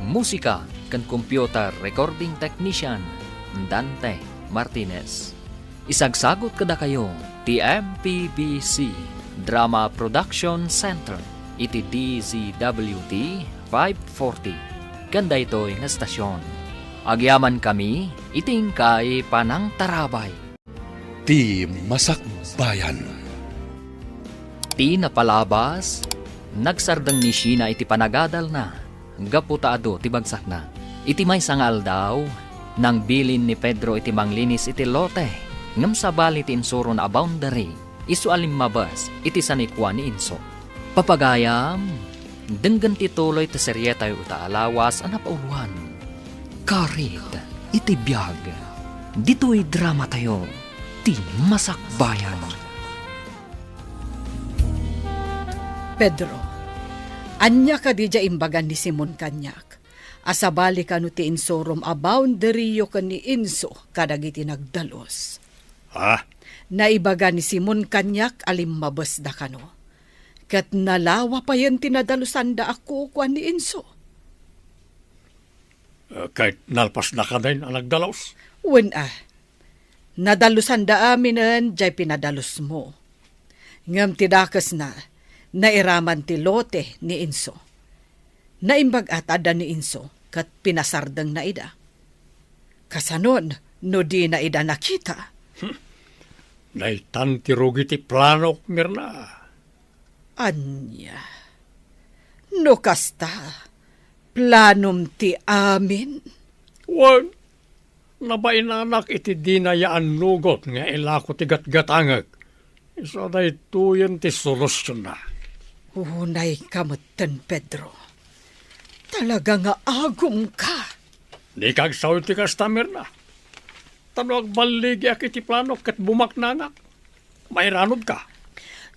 Musika ken computer recording technician, Dante Martinez. Isagsagut kadakayo ti M P B C Drama Production Center iti D Z W T five forty. Ken daytoy nga estasion, agyamankami iti inkay panangtarabay. Ti Masakbayan. Ti napalabas, nagsardeng ni Sheena iti panagadalna gapu ta adu ti bagsakna. Iti maysa nga aldaw, nangbilin ni Pedro iti manglinis iti lote, ngem sabali ti insurona a boundary, isu a limmabes iti sanikua ni Inso. Papagayam, denggen ti tuloy ti serietayo ita a lawas a napauluan, Karit iti Biag. Ditoy dramatayo, Ti Masakbayan. Pedro, ania kadi diay imbaga ni Simon kaniak? A sabali kano ti insurom a boundaryo ken ni Inso kadagiti nagdalus. Ha? Naibaga ni Simon kaniak a limmabesda kano. Ket nalawa payen ti nadalusanda a kukuan ni Inso. Eh, ket nalpasda kadin a nagdalus? Wen a, nadalusanda aminen diay pinadalusmo. Ngem ti dakesna, nairaman ti lote ni Inso. Naimbag a ta adda ni Inso ket pinasardengna ida. Kasanon no dina ida nakita? Hmm. Daytan ti rugi ti planok, Mirna. Ania? No kasta, planom ti amin? Wen, nabainanak iti dina ya annugot nga ilako ti gatgatangek. Isu a daytoyen ti solusionna. Unayka metten, Pedro. Talaga nga agumka. Dika agsaw iti kasta, Mirna. Ta no agballigiak iti planok ket bumaknangak, mairanudka.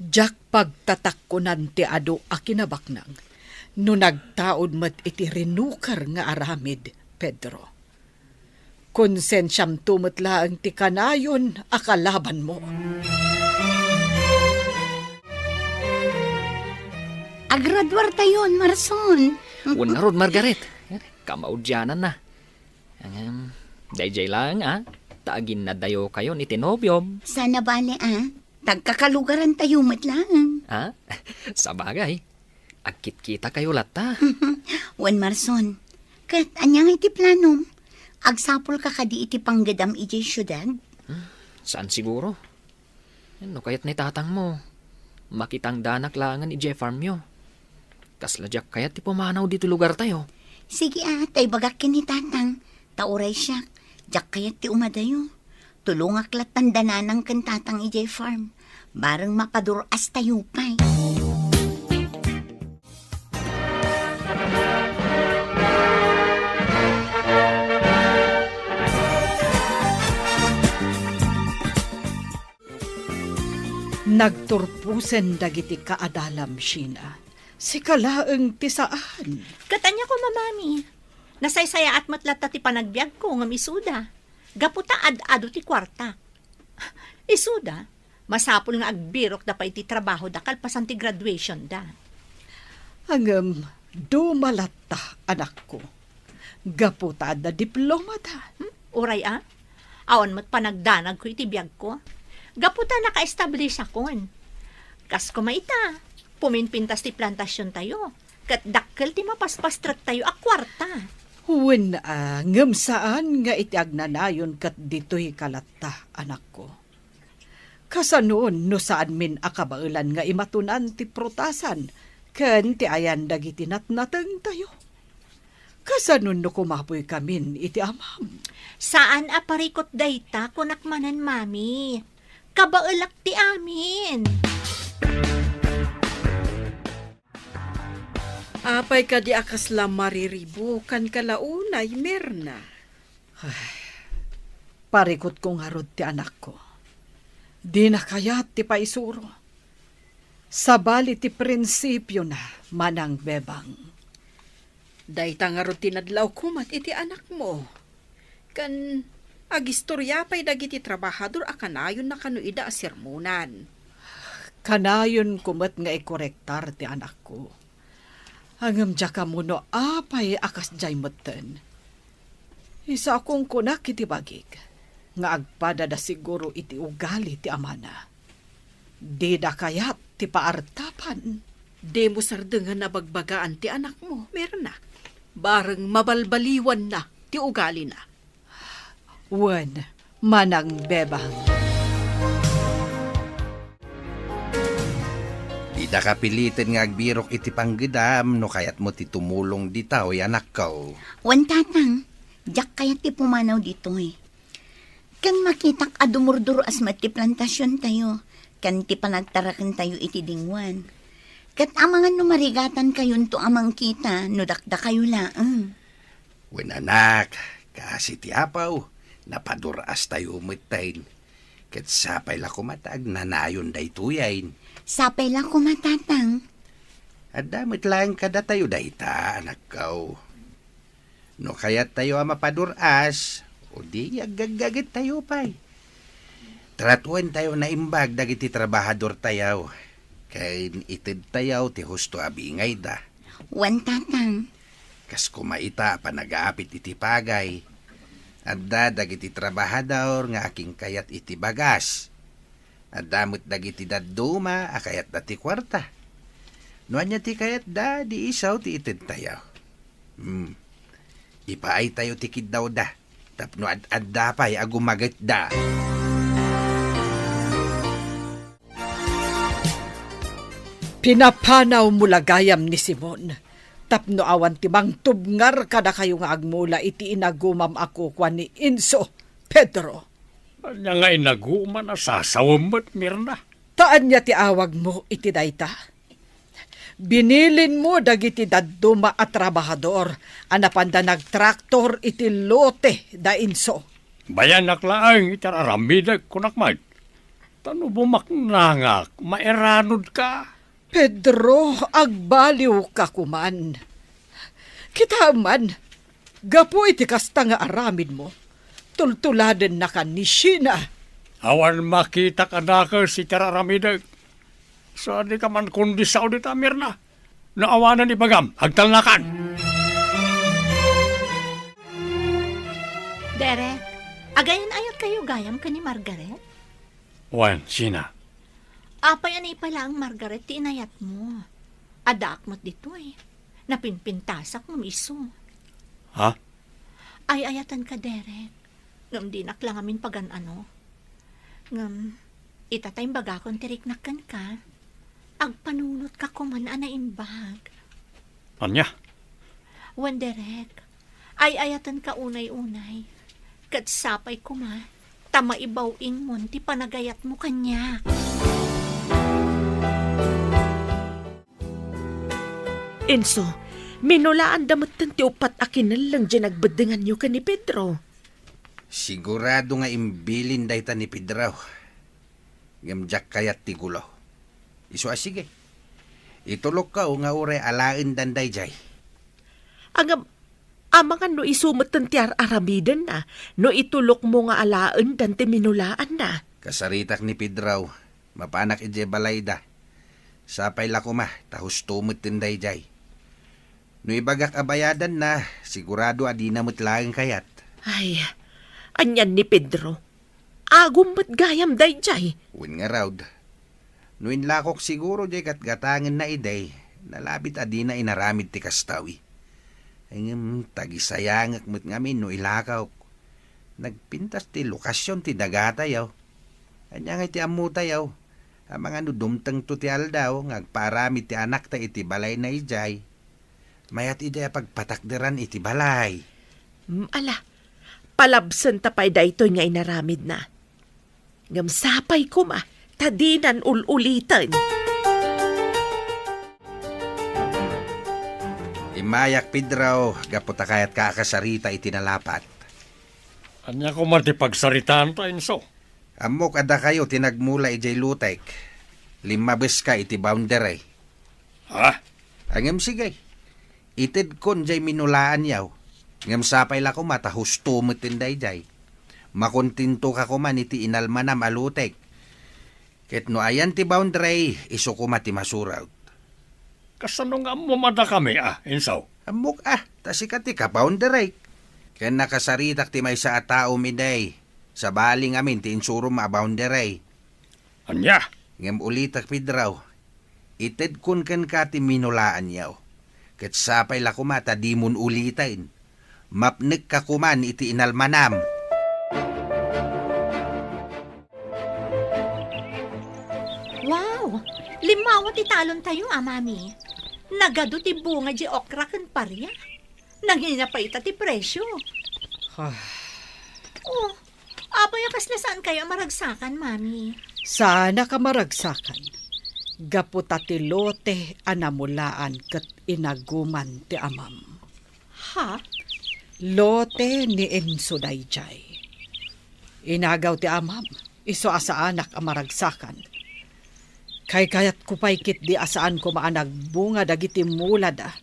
Diak pagtatakkonan ti adu a kinabaknang no nagtaud met iti rinuker nga aramid, Pedro. Konsensiamto met laeng ti kanayon a kalabanmo. Agraduartayon, Marson. Wen ngarud, Margaret. Kamaudiananna. Ngem, daydiay laeng, a, ta aginnadayokayon iti nobiom. Saan a bale, a. Tagkakalugarantayo met laeng. A? Sabagay. Agkitkitakayo latta. Wen, Marson. Ket ania ngay ti planom? Agsapulka kadi iti panggedam idiay siudad? Hmm, saan siguro. No kayat ni tatangmo, makitangdanak laengen idiay farmyo. Kasla diak kayat ti pumanaw ditoy lugartayo. Sige a, ta ibagak ken ni tatang, ta uray siak, diak kayat ti umadayo. Tulongak lattan da nanang ken tatang idiay farm. Bareng mapadur-astayo pay. Nagturposen dagiti kaadalam, Sheena. Sika laeng ti saan. Ket ania koma, Mami? Nasaysayaat met latta ti panagbiagko ngem isuda. Gapu ta ad-adu ti kuarta. Isuda, masapul nga agbirokda pay iti trabahoda kalpasan ti graduationda. Ngem, duma latta, anakko. Gapu ta adda diplomada. Hmm? Uray a? Awan met panagdanagko iti biagko. Gapu ta nakaestablishakon. Kas koma ita, puminpintas ti plantasiontayo, ket dakkel ti mapaspastrektayo a kuarta. Wen a, ngem saan nga iti agnanayon ket ditoy ka latta, anakko. Kasanon no saanmin a kabaelan nga imatunan ti prutasan ken ti ayan dagiti natnatengtayo? Kasanon no kumapoykamin iti amam? Saan a parikut dayta, kunak manen, Mami. Kabaelak ti amin. Apay kadi a kasla mariribukanka la unay, Mirna? Ay, parikutko ngarud ti anakko. Dina kayat ti paisuro. Sabali ti prinsipiona, Manang Bebang. Dayta ngarud ti nadlawko met iti anakmo. Ken agistorya pay dagiti trabahador a kanayonna kano ida a sermonan. Kanayonko met nga ikorektar ti anakko. Ngem diak ammo no apay a kasdiay metten. Isu a kunkunak iti bagik nga agpadada siguro iti ugali ti amana. Dida kayat ti paartapan. Dimo sardengen a bagbagaan ti anakmo, Mirna. Bareng mabalbaliwanna ti ugalina. Wen, Manang Bebang. Didaka piliten nga agbirok iti panggedam no kayatmo ti tumulong ditoy, anakko. Wen, Tatang, diak kayat ti pumanaw ditoy. Ken makitak a dumurdur-as met ti plantasiontayo, ken ti panagtarakentayo iti dingwan. Ket amangan no marigatantayonto a mangkita no dakdakayo laeng. Wen, anak, kaasi ti apaw, napadur-astayo metten. Ket sapay la koma ta agnanayon daytoyen. Sapay la koma, Tatang. Adda met laeng kadatayo dayta, anakko. No kayattayo a mapadur-as, o di aggaggagettayo pay. Tratuentayo naimbag dagiti trabahadortayo, ken itedtayo ti husto a bingayda. Wen, Tatang. Kas koma ita a panagapit iti pagay, adda dagiti trabahador nga akinkayat iti bagas. Adda met dagiti dadduma a kayatda ti kuarta. No ania ti kayatda, di isu ti itedtayo. Hmm. Ipaaytayo ti kiddawda tapno ad-adda pay a gumagetda. Pinapanawmo la gayam ni Simon tapno awan ti mangtubngar kadakayo nga agmula iti inagumam a kukua ni Enzo, Pedro. Ania nga inagumam a sasawem met, Mirna? Ta ania ti awagmo iti dayta? Binilinmo dagiti dadduma a trabahador a napanda nagtraktor iti lote da Enzo. Bayanak laeng iti ar-aramidek, kunak met. Ta no bumaknangak, mairanudka. Pedro, agbaliwka koman. Kitaem man, gapu iti kasta nga aramidmo, tultuladennaka ni Sheena. Awan makitak a nakes iti ar-aramidek. Sadika man kundi sao dita, Mirna. No awanen ibagam, agtalnakan. Derek, agayan-ayatkayo gayam ken ni Margaret? Wen, Sheena. Apay a naipa laeng Margaret ti inayatmo? Addaak met ditoy. Napinpintasak ngem isu. Ha? Ay-ayatenka, Derek. Ngem dinak la ngamin pagan-ano. Ngem, ita ta imbagakon ti riknak kenka, agpanunotka koman a naimbag. Ania? Wen, Derek, ay-ayatenka unay-unay. Ket sapay koma, ta maibaw-ingmon ti panagayatmo kaniak. Enzo, minulaanda metten ti uppat a kinelleng diay nagbeddenganyo ken ni Pedro. Sigurado nga imbilin dayta ni Pedro. Ngem diak kayat ti gulo. Isu a sige. Itulokko nga uray alaendan daydiay. Ngem, amangan no isu metten ti ar-aramidenna, no itulokmo nga alaendan ti minulaanna. Kasaritak ni Pedro, mapanak idiay balayda. Sapay la koma, ta husto metten daydiay. No ibagak a bayadanna, sigurado a dina met laeng kayat. Ay, anian ni Pedro? Agum met gayam daydiay. Wen ngarud, no inlakok siguro diay gatgatangenna idi, nalabit a dina inaramid ti kasta. Ngem tagisayangek met ngamin no ilakok. Nagpintas ti lokasion ti dagatayo. Ania ngay ti ammotayo? Amangan no dumtengto ti aldaw nga agpaaramid ti anakta iti balayna idiay, mayat idiay a pagpatakderan iti balay. Mm, ala, palabsenta pay daytoy nga inaramidna. Ngem sapay koma, ta dinan ul-uliten. Immayak, Pedro, gapu ta kayatka a kasarita iti nalapat. Ania koma ti pagsaritaanta, Enzo? Ammok a dakayo ti nagmula idiay lotek. Limmabeska iti boundary. Ha? Ngem sige, itedkon diay minulaanyo. Ngem sapay la koma ta husto met daydiay. Makontentoka koma iti inalmanam a lotek. Ket no ayan ti boundary, isu koma ti masurot. Kasano nga ammom a dakami, a, Insaw? Ammok, a, ta sika ti kaboundary. Ken nakasaritak ti maysa a tao, Minay. Sabali ngamin ti insurom a boundary. Ania? Ngem ulitek, Pedro, itedkon kenka ti minulaanyo. Ket sapay la koma ta dimon uliten. Mapnekka koman iti inalmanam. Wow! Limmawa ti talontayo, a, Mami. Nagadu ti bunga di okra ken paria. Nangina pay ita ti presyo. Ah. Oh, apay a kasla saankayo a maragsakan, Mami? Saanak a maragsakan. Gapu ta ti lote a namulaan ket inaguman ti amam. Ha? Lote ni Enzo daydiay. Inagaw ti amam, isu a saanak a maragsakan. Kaykayatko pay ketdi a saan koma a nagbunga dagiti mulada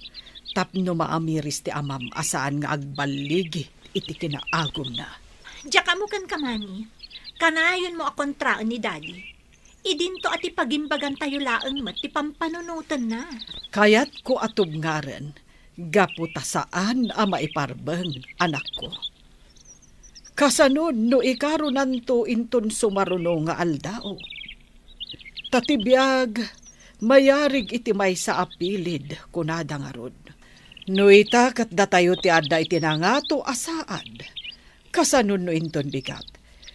tapno maamiris ti amam a saan nga agballigi iti kinaagumna. Diak ammo kenka, Mami. Kanayonmo a kontraen ni Daddy. Idinto a ti pagimbagantayo laeng met ti pampanunotenna. Kayatko a tubngaren gapu ta saan a maiparbeng, anakko. Kasano no ikarunanto inton sumaruno nga aldaw? Ta ti biag mayarig iti maysa a pilid, kunada ngarud. No ita ket datayo ti adda iti nangato a saad, kasano no inton bigat,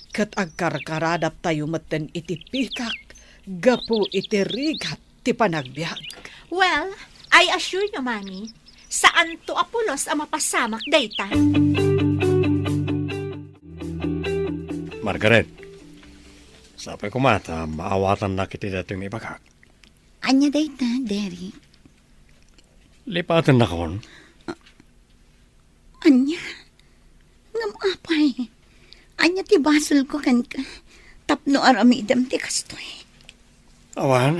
ket agkarkaradattayo metten iti pikak gapu iti rigat ti panagbiag. Well, I assure you, Mami, saanto a pulos a mapasamak dayta. Margaret, sapay koma ta maawatannak iti daytoy nga ibagak. Ania dayta, Derek? Lipatennakon. Ania? Ngem apay, ania ti basolko kenka tapno aramidem ti kastoy? Awan.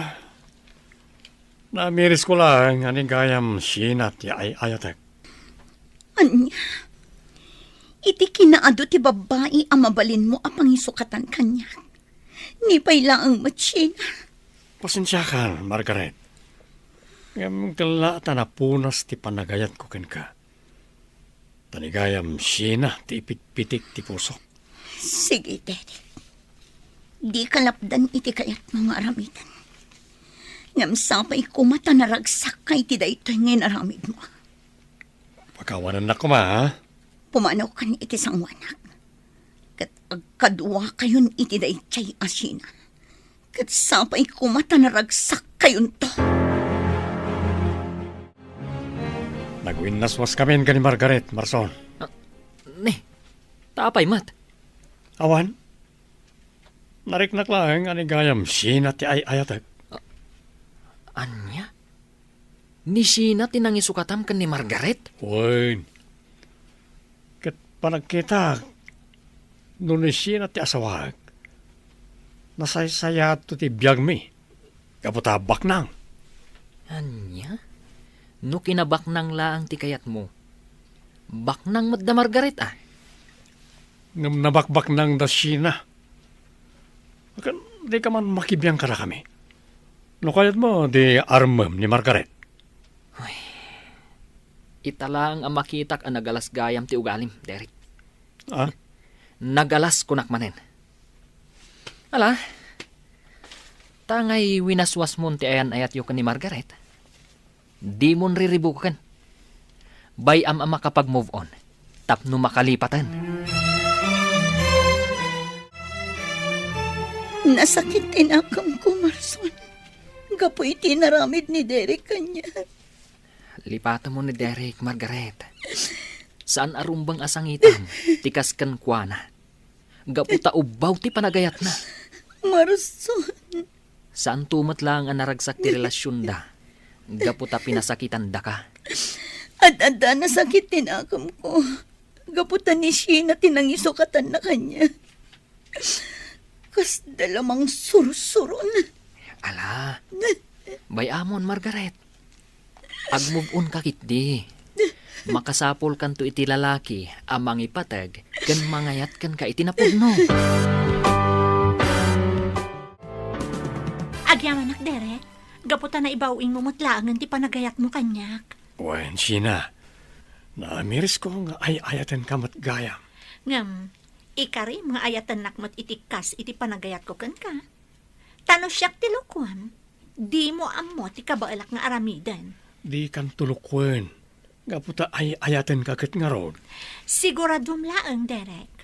Naamirisko laeng a ni gayam Sheena ti ay-ayatek. Ania? Iti kinaadu ti babbai a mabalinmo a pangisukatan kaniak. Ni pay laeng met Sheena. Pasensiakan, Margaret. Ngem ket la ta napunas ti panagayatko kenka. Ta ni gayam Sheena ti ipitpitik ti pusok. Sige, Derek. Dika lapdan iti kayatmo nga aramiden. Ngem sapay koma ta naragsakka iti daytoy nga inaramidmo. Pakawanennak koma, ha? Pumanawkan iti sangoanak. Ket agkaduakayon iti daydiay a Sheena. Ket sapay koma ta naragsakkayonto. Nagwinnaswaskamin ken ni Margaret, Marson. Ah, ni, ta apay met? Awan. Nariknak laeng a ni gayam Sheena ti ay-ayatek. Ah, ania? Ni Sheena ti nangisukatam ken ni Margaret? Wen. Ket panagkitak, no ni Sheena ti asawak, nasaysayaatto ti biagmi, gapu ta baknang. Ania? No kinabaknang laeng ti kayatmo, baknang met da Margaret, a? Ngem nabakbaknang da Sheena. Ken dika man makibiang kadakami. No kayatmo, di armem ni Margaret. Uy, ita laeng a makitak a nagalas gayam ti ugalim, Derek. Ah? Nagalas kunak manen. Ala, ta ngay winaswasmon ti ayan-ayatyo ken ni Margaret. Dimon riribuken. Bay-am a makapag-move on tapno makalipaten. Nasakit ti nakemko, Marson, gapu iti inaramid ni Derek kaniak. Lipatemmo ni Derek, Margaret. Saan a rumbeng a sangitam ti kas kenkuana. Gapu ta ubbaw ti panagayatna. Marson. Saanto met laeng a naragsak ti relasionda gapu ta pinasakitandaka. Ad-adda nasakit ti nakemko gapu ta ni Sheena ti nangisukatanna kaniak. Kasda la mangsursuron. Ala, bay-amon, Margaret. Agmove on ka ketdi. Makasapulkanto iti lalaki a mangipateg ken mangayat kenka iti napudno. Agyamanak, Derek. Gapu ta naibaw-ingmo met laengen ti panagayatmo kaniak. Wen, Sheena, naamirisko nga ay-ayatenka met gayam. Ngem, ikarim nga ayatennak met iti kas iti panagayatko kenka. Ta no siak ti lukuem, dimo ammo ti kabaelak nga aramiden. Dikanto lukuen, gapu ta ay-ayatenka ket ngarud. Siguraduem laeng, Derek.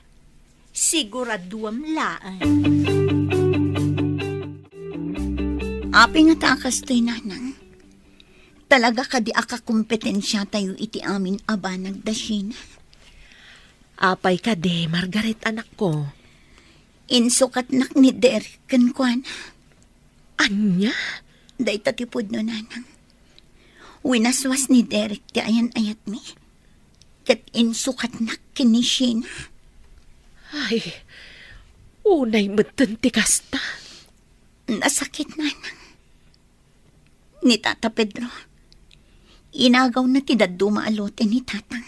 Siguraduem laeng. Apay ngata a kastoy, Nanang? Talaga kadi a kakompetensiatayo iti amin a banag da Sheena? Apay kadi, Margaret, anakko? Insukatnak ni Derek kenkuana. Ania? Dayta ti pudno, Nanang. Winaswas ni Derek ti ayan-ayatmi. Ket insukatnak ken ni Sheena. Ay, unay metten ti kasta. Nasakit, Nanang. Ni Tata Pedro, inagawna ti dadduma a lote ni Tatang.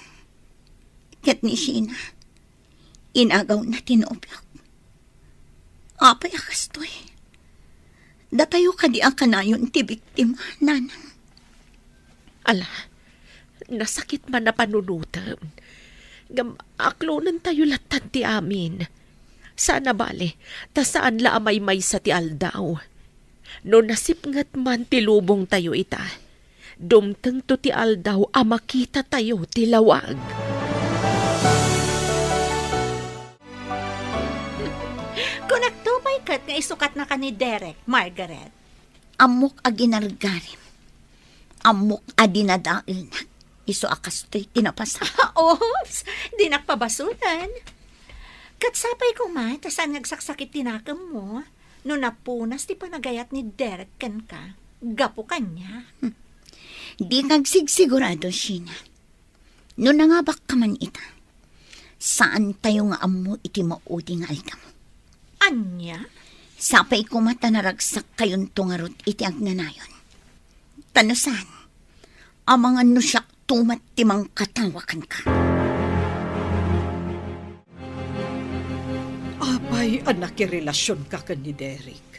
Ket ni Sheena, inagawna ti nobiok. Apay a kastoy? Datayo kadi a kanayon ti biktima, Nanang? Ala, nasakit man a panunotem. Ngem aklonentayo lattan ti amin. Saan a bale, ta saan la a maymaysa ti aldaw. No nasipnget man ti lubongtayo ita, dumtengto ti aldaw a makitatayo ti lawag. Kunakto pay ket nga isukatnaka ni Derek, Margaret. Ammok a ginargarim. Ammok a dinadaelnak. Isu a kastoy ti napasamak. Oops! Dinak pabasolen. Ket sapay koma ta saan nga agsaksakit ti nakemmo no napunas ti panagayat ni Derek kenka gapu kaniak. Hmm. Dika agsigsigurado, Sheena. No nangabakka man ita, saantayo nga ammo iti maudi nga aldaw. Ania? Sapay koma ta naragsakkayonto ngarud iti agnanayon. Ta no saan, amangan no siakto met ti mangkatawa kenka. Apay a nakirelasionka ken ni Derek?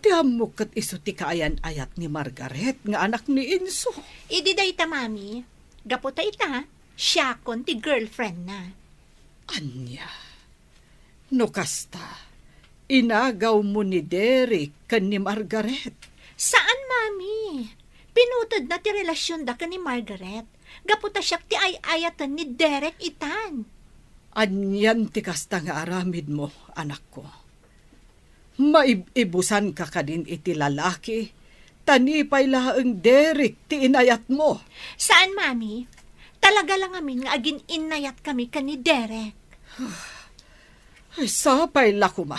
Ti ammok ket isu ti kaayan-ayat ni Margaret nga anak ni Enzo. Idi dayta, Mami, gapu ta ita, siakon ti girlfriendna. Ania? No kasta, inagawmo ni Derek ken ni Margaret? Saan, Mami. Pinutedna ti relasionda ken ni Margaret gapu ta siak ti ay-ayaten ni Derek itan. Anian ti kasta nga aramidmo, anakko? Maib-ibusanka kadin iti lalaki, ta ni pay laeng Derek ti inayatmo. Saan, Mami. Talaga la ngamin nga agin-innayatkami ken ni Derek. Ay, sapay la koma.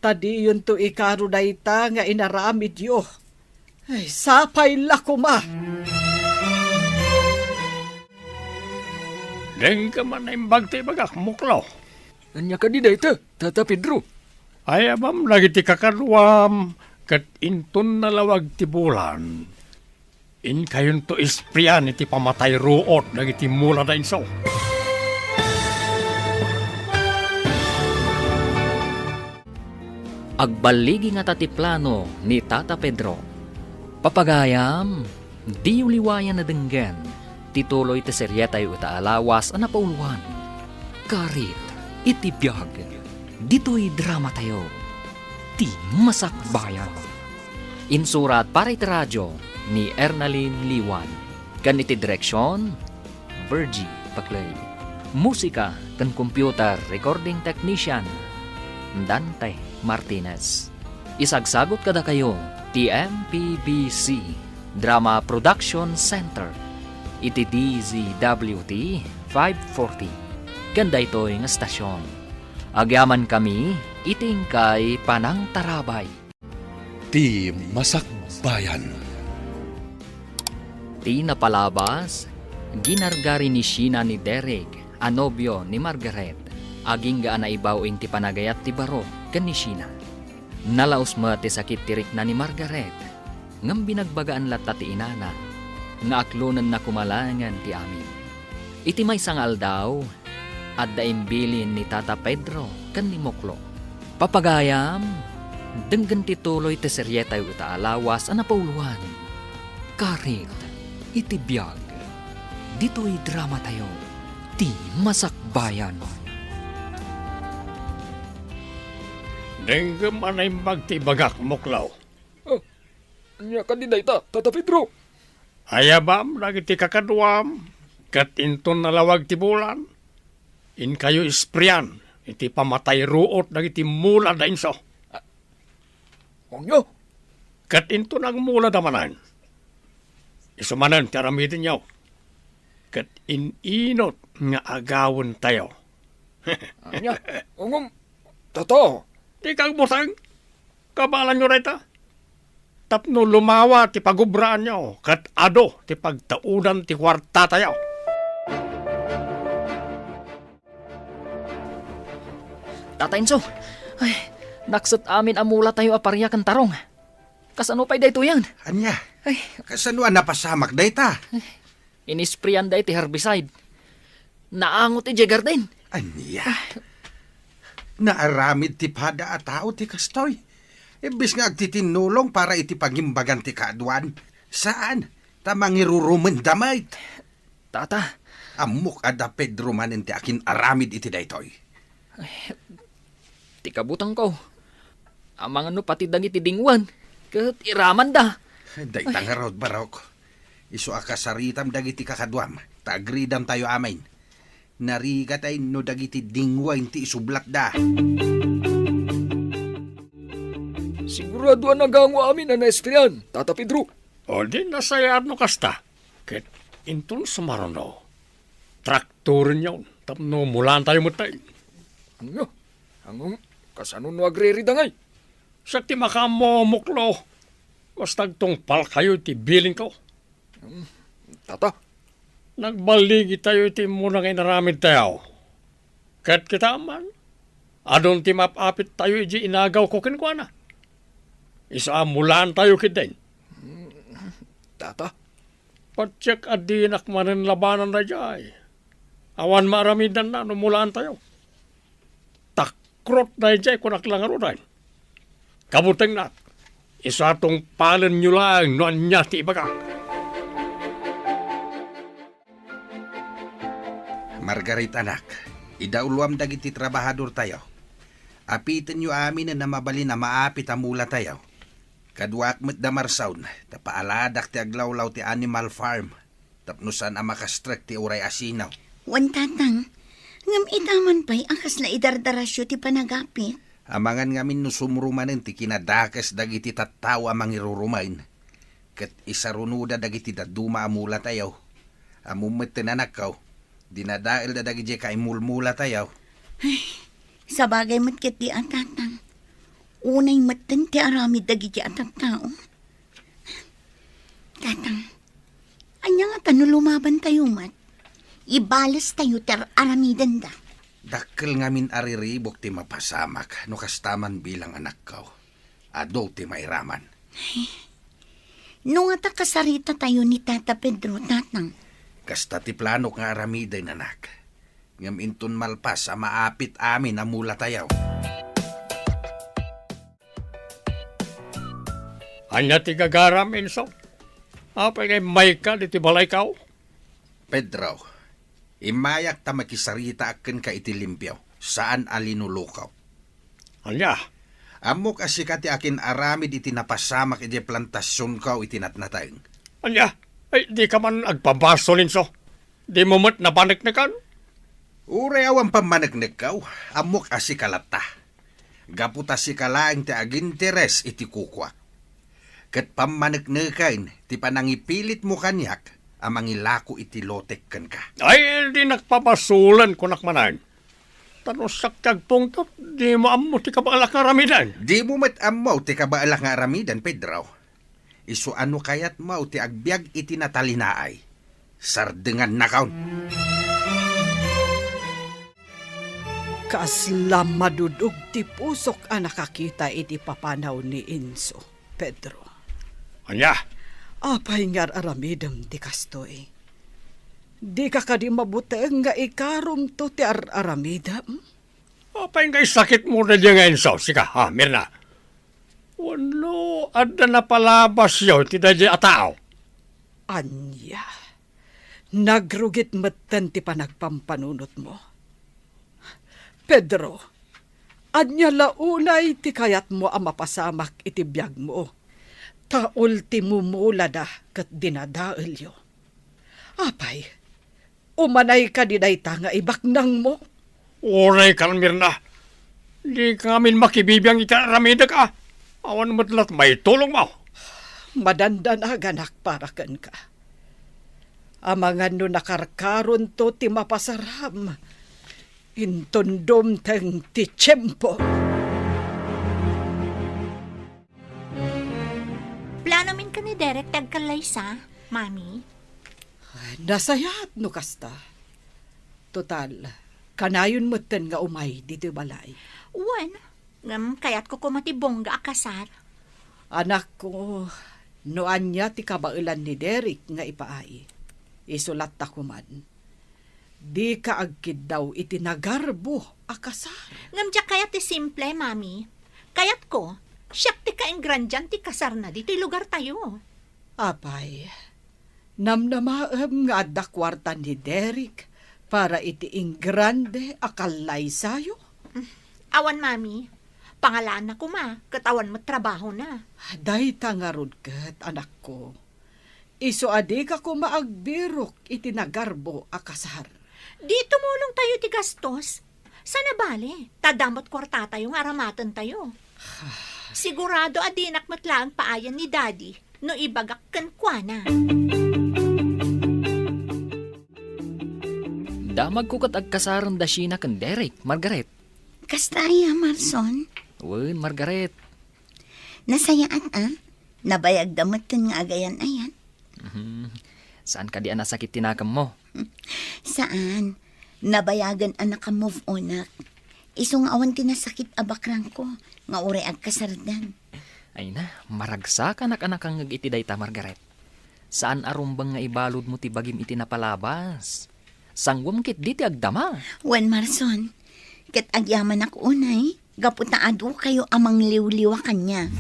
Ta diyonto ikaro dayta nga inaramidyo. Ay, sapay la koma. Dengka man naimbag ti ibagak, Muklo. Ania kadi dayta, Tata Pedro? Ayabam dagiti kakaduam ket inton nalawag ti bulan, inkayonto isprian iti pamatay ruot dagiti mula da inso. Agballigi ngata ti plano ni Tata Pedro. Papagayam, diyo liwayan a denggen ti tuloy ti serietayo ita a lawas a napauluan, Karit iti Biag. Ditoy dramatayo, Ti Masakbayan. Insurat para iti radio ni Ernalyn Liwan, ken iti direksion, Virgie Paclay. Musika ken computer recording technician, Dante Martinez. Isagsagut kadakayo ti M P B C Drama Production Center iti D Z W T five forty ken daytoy nga stasyon. Agyamankami iti inkay panangtarabay. Ti Masakbayan. Ti napalabas, ginargari ni Sheena ni Derek a nobio ni Margaret. Agingga a naibaw-ing ti panagayat ti baro ken ni Sheena. Nalaus met ti sakit ti rikna ni Margaret, ngem binagbagaan latta ti inana nga aklonenna koma laengen ti amin. Iti maysa nga aldaw, adda imbilin ni Tata Pedro ken ni Moklo. Papagayam, denggen ti tuloy ti serietayo ita a lawas a napauluan, Karit iti Biag. Ditoy dramatayo, ti Masakbayan. Denggem a naimbag ti ibagak, Moklo. Ah, ania kadi dayta, Tata Pedro? Ayabam dagiti kakaduam, ket inton nalawag ti bulan, inkayo isprian iti pamatay ruot dagiti mula da Enzo. Ah, ania? Ket inton agmulada manen, isu manen ti aramidenyo, ket in-inot nga agawentayo. Ania? Ngem, Tata. Dika agbuteng. Kabaelanyo dayta. Tapno lumawa ti pagubraanyo, ket adu ti pagtaudan ti kuartatayo. Tata Enzo, ay, nakset amin a mulatayo a paria ken tarong. Kasano pay daytoyen? Ania? Ay. Kasano a napasamak dayta? Inispreyan da iti herbicide. Naangot idiay garden. Ania? Naaramid ti pada a tao ti kastoy. Imbes nga agtitinnulong para iti pagimbagan ti kaaduan, saan, ta mangirurumenda met. Tata. Ammok a da Pedro manen ti akin-aramid iti daytoy. Ay, ti kabutangko, amangan no pati dagiti dingwen, ket iramanda. Dayta ngarud, barok. Isu a kasaritam dagiti kakaduam, ta agridamtayo amin. Narigat ay no dagiti dingwen ti isublatda. Sigurado a nagango amin a naesprian, Tata Pedro. O di nasayaat no kasta. Ket inton sumaruno, traktorenyon tapno mulaantayo met. Ania? Ngem, kasano no agririda ngay? Siak ti makaammo, Moklo. Basta agtungpalkayo iti bilinko. Hmm, Tata. Nagballigitayo iti immuna nga inaramidtayo. Ket kita man, adun ti maap-apittayo idiay inagawko kenkuana. Isu a mulaantayo ketdin. Hmm, Tata. Patiek a dinak manen labanan daydiay. Awan maaramidanna no mulaantayo. Takrot daydiay, kunak la ngaruden. Kabutengnak, isu a tungpalenyo laeng no ania ti ibagak. Margaret, anak, idauloam dagiti trabahadortayo. Apitenyo aminen a mabalin a maapit a mulatayo. Kaduak met da Marsaun, ta paaladak ti aglawlaw ti animal farm tapno saan a makastrek ti uray asino. Wen, Tatang, ngem ita man pay a kasla idardarasyo ti panagapit? Amangan ngamin no sumro manen ti kinadakes dagiti tattao a mangirurumen, ket isarunoda dagiti dadduma a mulatayo. Ammom metten, anakko, dinadaelda dagidiay kaimulmulatayo. Ay, sabagay met ketdi a, Tatang. Unay metten ti aramid dagiti a tattao. Tatang, ania ngata no lumabantayo met? Ibalestayo ti ar-aramidenda. Dakkel ngamin a riribuk ti mapasamak no kasta man bilang anakko. Adu ti mairaman. No ngata kasaritatayo ni Tata Pedro, Tatang. Kasta ti planok nga aramiden, anak. Ngem inton malpas a maapit amin a mulatayo. Ania ti gagaram, Enzo? Apay nga immayka ditoy balayko? Pedro, immayak ta makisaritaak kenka iti limpio, saan a linulukaw. Ania? Ammok a sika ti akin-aramid iti napasamak idiay plantasionko iti natnateng. Ania? Ay, dika man agpabasol, Enzo. Dimo met napaneknekan? Uray awan pammaneknekko, ammok a sika latta. Gapu ta sika laeng ti aginteres iti kukuak. Ket pammanekneken ti panangipilitmo kaniak a mangilako iti lotek kenka. Ay, dinak pabasolen, kunak manen. Ta no siak ti agpungtot, dimo ammo ti kabaelak nga aramiden. Dimo met ammo ti kabaelak nga aramiden, Pedro. Isu a no kayatmo ti agbiag iti natalinaay, sardengannakon. Kasla madudog ti pusok a nakakita iti papanaw ni Enzo, Pedro. Ania? Apay nga ar-aramidem ti kastoy? Dika kadi mabuteng nga ikarumto ti ar-aramidem? Apay nga isakitmo daydiay nga Enzo, sika, ha, Mirna? Wenno, adda napalabasyo iti daydiay a tao? Ania? Nagrugit metten ti panagpampanunotmo. Pedro, ania la unay ti kayatmo a mapasamak iti biagmo? Ta ultimo mulada ket dinadaelyo. Apay, umanay kadi dayta nga ibaknangmo? Uray, Carmirna, dika ngamin makibibiang iti aramidek, a. Awan met la't maitulongmo. Madandanaganak para kenka. Amangan no nakarkaronto ti mapasaram, inton dumteng ti tiempo. Plano min ken ni Derek ti agkallaysa, Mami. Nasayaat no kasta. Total, kanayon metten nga umay ditoy balay. Wen, ngem kayatko koma ti bongga a kasar. Anakko, no ania ti kabaelan ni Derek nga ipaay, isu latta koman. Dika agkiddaw iti nagarbo a kasar. Ngem diak kayat ti simple, Mami. Kayatko, siak ti kaingrandian ti kasarna ditoy lugartayo. Apay, namnamaem nga adda kuarta ni Derek para iti ingrande a kallaysayo? Awan, Mami. Pangalaanna koma, ket awan met trabahona. Dayta ngarud ket, anakko. Isu a dika koma agbirok iti nagarbo a kasar. Di tumulongtayo ti gastos. Saan a bale, ta adda met kuartatayo nga aramatentayo. Sigurado a dinak met laeng paayen ni Daddy no ibagak kenkuana. Damagko ket agkasaren da Sheena ken Derek, Margaret. Kasta aya, Marson? Wen, Margaret. Nasayaat, a? Nabayagda metten nga agayan-ayan. Mhm. Saan kadi a nasakit ti nakemmo? Saan. Nabayagen a naka-move onak. Isu nga awan ti nasakit a bakrangko nga uray agkasardan. Ay na, maragsakanak a nakangngeg iti dayta, Margaret. Saan a rumbeng nga ibaludmo ti bagim iti napalabas. Sanguem ketdi ti agdama. Wen, Marson, ket agyamanak unay, gapu ta adukayo a mangliwliwa kaniak.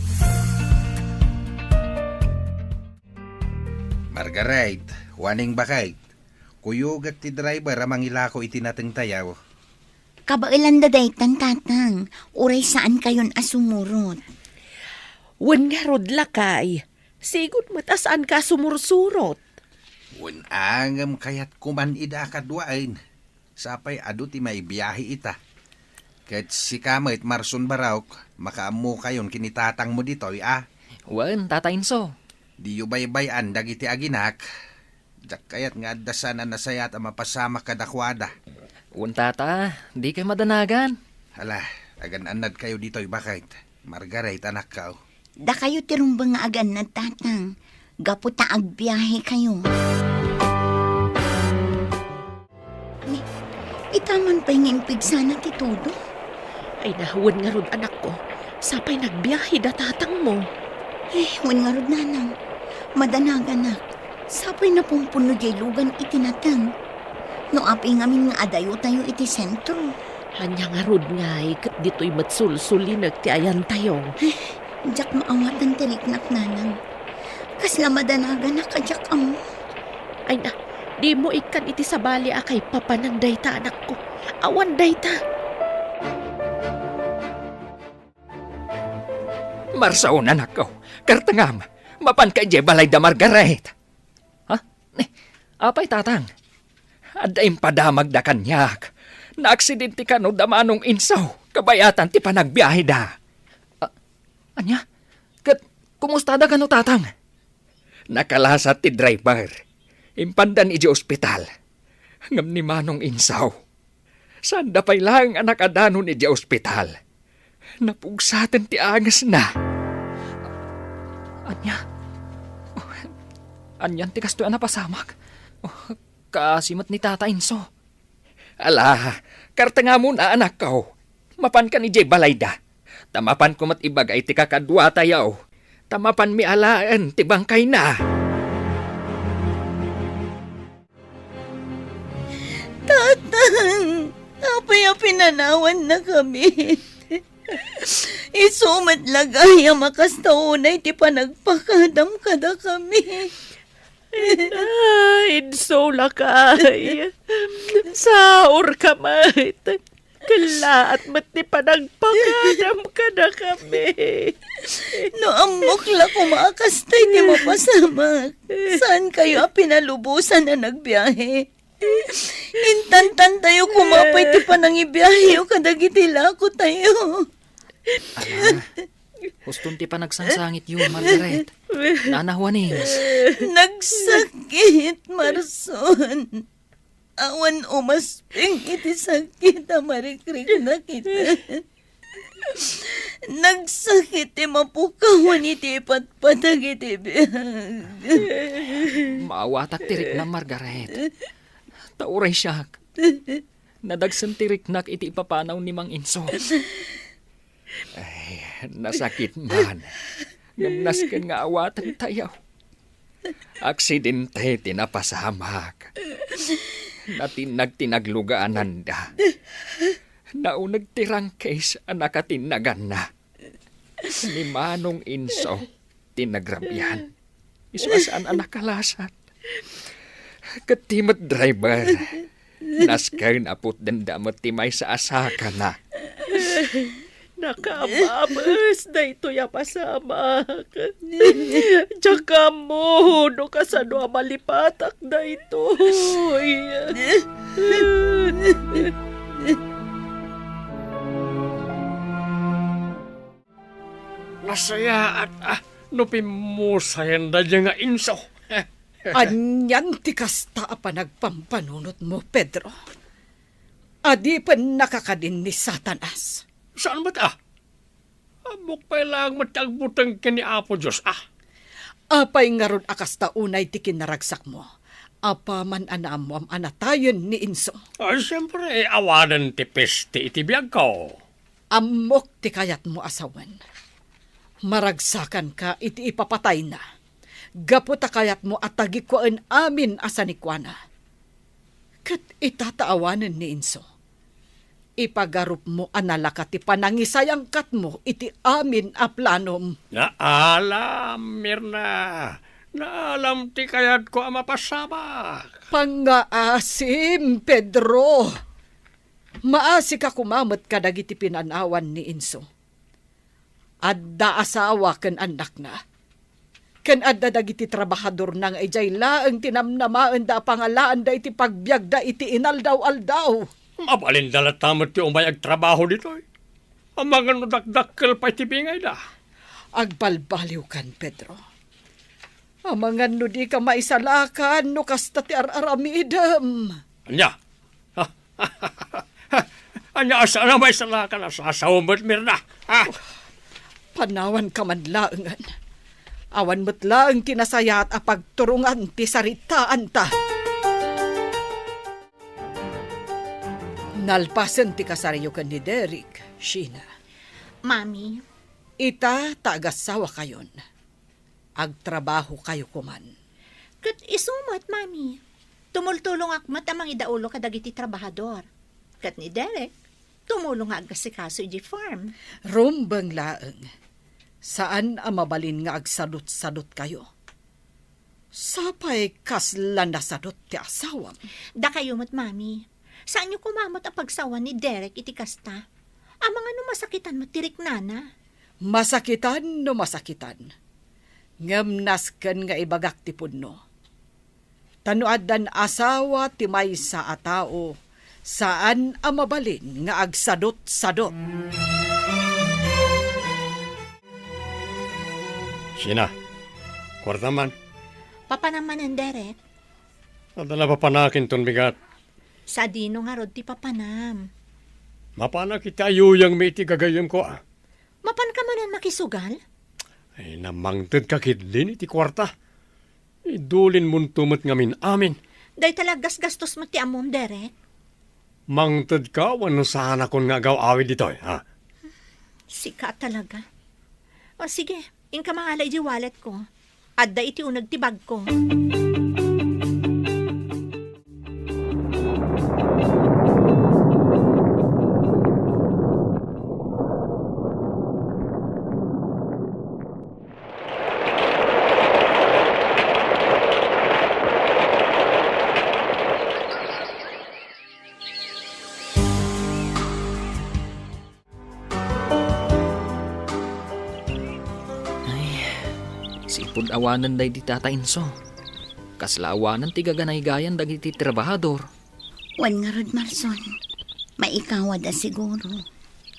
Margaret, Juaning Bakay, kuyogek ti driver a mangilako iti natengtayo. Kabaelanda daytan, Tatang, uray saankayon a sumurot. Wen ngarud, lakay, sigud met a saanka a sumursurot. Wen a, ngem kayatko man ida a kaduaen. Sapay adu ti maibiahe ita. Ket sika met, Marson Barok, makaammokayon ken ni tatangmo ditoy, a? Wen, Tata Enzo. Diyo baybay-an dagiti aginak. Diak kayat nga adda saan a nasayaat a mapasamak kadakuada. Wen, Tata, dikay madanagan. Hala, agan-annadkayo ditoy, Bakay. Margaret, anakko. Dakayo ti rumbeng nga agannad, Tatang, gapu ta agbiahekayo. Ni, ita man pay nga impigsana ti todo? Ay, na, wen ngarud, anakko. Sapay nagbiahe da tatangmo. Eh, wen ngarud, Nanang. Madanaganak. Sapay napumpuno diay lugan iti nateng. No apay ngamin nga adayotayo iti sentro. Ania ngarud ngay ket ditoy met sulsulinek ti ayantayo. Eh, diak maawatan ti riknak, Nanang. Kasla madanaganak a diak ammo. Ay na, dimo ikkan iti sabali a kaipapanan dayta, anakko. Awan dayta. Marson, anakko. Kartengam, mapanka idiay balay da Margaret. Ha? Ni, apay, Tatang? Adda impadamagda kaniak. Naaksidente kano da Manong Insaw, kabayatan ti panagbiaheda. A-, ania? Ket, kumustada kano, Tatang? Nakalasat ti driver. Impandan idiay ospital. Ngem ni Manong Insaw, saanda pay laeng a nakadanon idiay ospital. Napugsaten ti angesna. Ania? Anian ti kastoy a napasamak? Kaasi met ni Tata Inso. Ala, Kartengamon a anakko, mapankan idiay balayda. Ta mapanko met ibaga iti kakaduatayo, ta mapanmi alaen ti bangkayna. Tatang, apay a pinanawannakami? Isu met la gayam a kasta unay ti panagpakadam kadakami. Ina, insulakay. Saurka met. Kellaat met ti panagpakadam kadakami. No ammok la koma a kasta iti mapasamak, saankayo a pinalubosan a nagbiahe. Intantantayo koma pay ti panangibiaheyo kadagiti lakotayo. Ala, huston ti panagsangsangityo, Margaret. Nana Juanes. Nagsakit, Marson. Awan umasping iti sakit a marikriknak ita. Nagsakit ti mapukawan iti ipatpatag iti biag. Maawatak ti riknam, Margaret. Ta uray siak, nadagsen ti riknak iti ipapanaw ni Mang Inso. Ay, nasakit man. Ngem nasken nga awatentayo. Aksidente ti napasamak. Natinnag ti naglugaananda. Nauneg ti rangkis a nakatinnaganna. Ni Manong Inso ti nagrabian. Isu a saan a nakalasat. Ket ti met driver, nasken a putdenda met ti maysa a sakana. Nakaababes daytoy a pasamak. Diak ammo no kasano a malipatak daytoy. Nasayaat, ah, no pimmusayanda dayta nga Inso. Anian ti kasta a panagpampanunotmo, Pedro? Adipen nakakadin ni Satanas. Saan met, ah? Ammok pay laeng met ti agbuteng ken ni Apo Dios, ah. Apay ngarud a kasta unay ti kinaragsakmo, apaman a naammoam a natayen ni Inso? Ay, siempre, awanen ti peste iti biagko. Ammok ti kayatmo a sawen. Maragsakanka iti ipapatayna, gapu ta kayatmo a tagikuaen amin a sanikuana. Ket ita ta awanen ni Inso, ipagarupmo a nalaka ti panangisayangkatmo iti amin a planom. Naalam, Mirna. Naalam ti kayatko a mapasamak. Pangngaasim, Pedro. Maasika koma met kadagiti pinanawan ni Inso. Adda asawa ken annakna. Ken adda dagiti trabahadorna nga idiay laeng ti namnamaenda a pangalaanda iti pagbiagda iti inaldaw-aldaw. Mabalinda latta met ti umay agtrabaho ditoy. Amangan no dakdakkel pay ti bingayda. Agbalbaliwkan, Pedro. Amangan no dika maisalakan no kasta ti ar-aramidem. Ania? Ania a saan a maisalakan a sasaom met, Mirna? Ha? Panawanka man laengen. Awan met laeng ti nasayaat a pagturongan ti saritaanta. Nalpasen ti kasariyo ken ni Derek, Sheena. Mami. Ita ta agasawakayon. Agtrabahokayo koman. Ket isu met, Mami. Tumultulongak met a mangidaulo kadagiti trabahador. Ket ni Derek, tumulong nga agasikaso idiay farm. Rumbeng laeng. Saan a mabalin nga agsadutsadutkayo. Sapay kasla nasadut ti asawam. Dakayo met, Mami. Saanyo koma met a pagsawan ni Derek iti kasta. Amangan no masakitan met ti riknana. Masakitan no masakitan. Ngem nasken nga ibagak ti pudno. Ta no addan asawa ti maysa a tao, saan a mabalin nga agsadutsadut. Sheena, kuarta man. Papanam manen, Derek. Adda napapanakinton bigat. Sadino ngarud ti papanam? Mapanak iti ayuyangmi iti gagayyemko, a. Mapanka manen makisugal? Ay, namangtedka ketdin iti kuarta. Idulinmonto met ngamin amin. Dayta la gasgastos met ti ammom, Derek. Mangtedka wenno saanakon nga agaw-awid ditoy, ha? Sika talaga. O sige, inka mangala iti walletko. Adda iti uneg ti bagko. Ay, sipud awanen daydi Tata Inso. Kasla awanen ti gaganaygayan dagiti trabahador. Wen ngarud, Marson, maikawada siguro.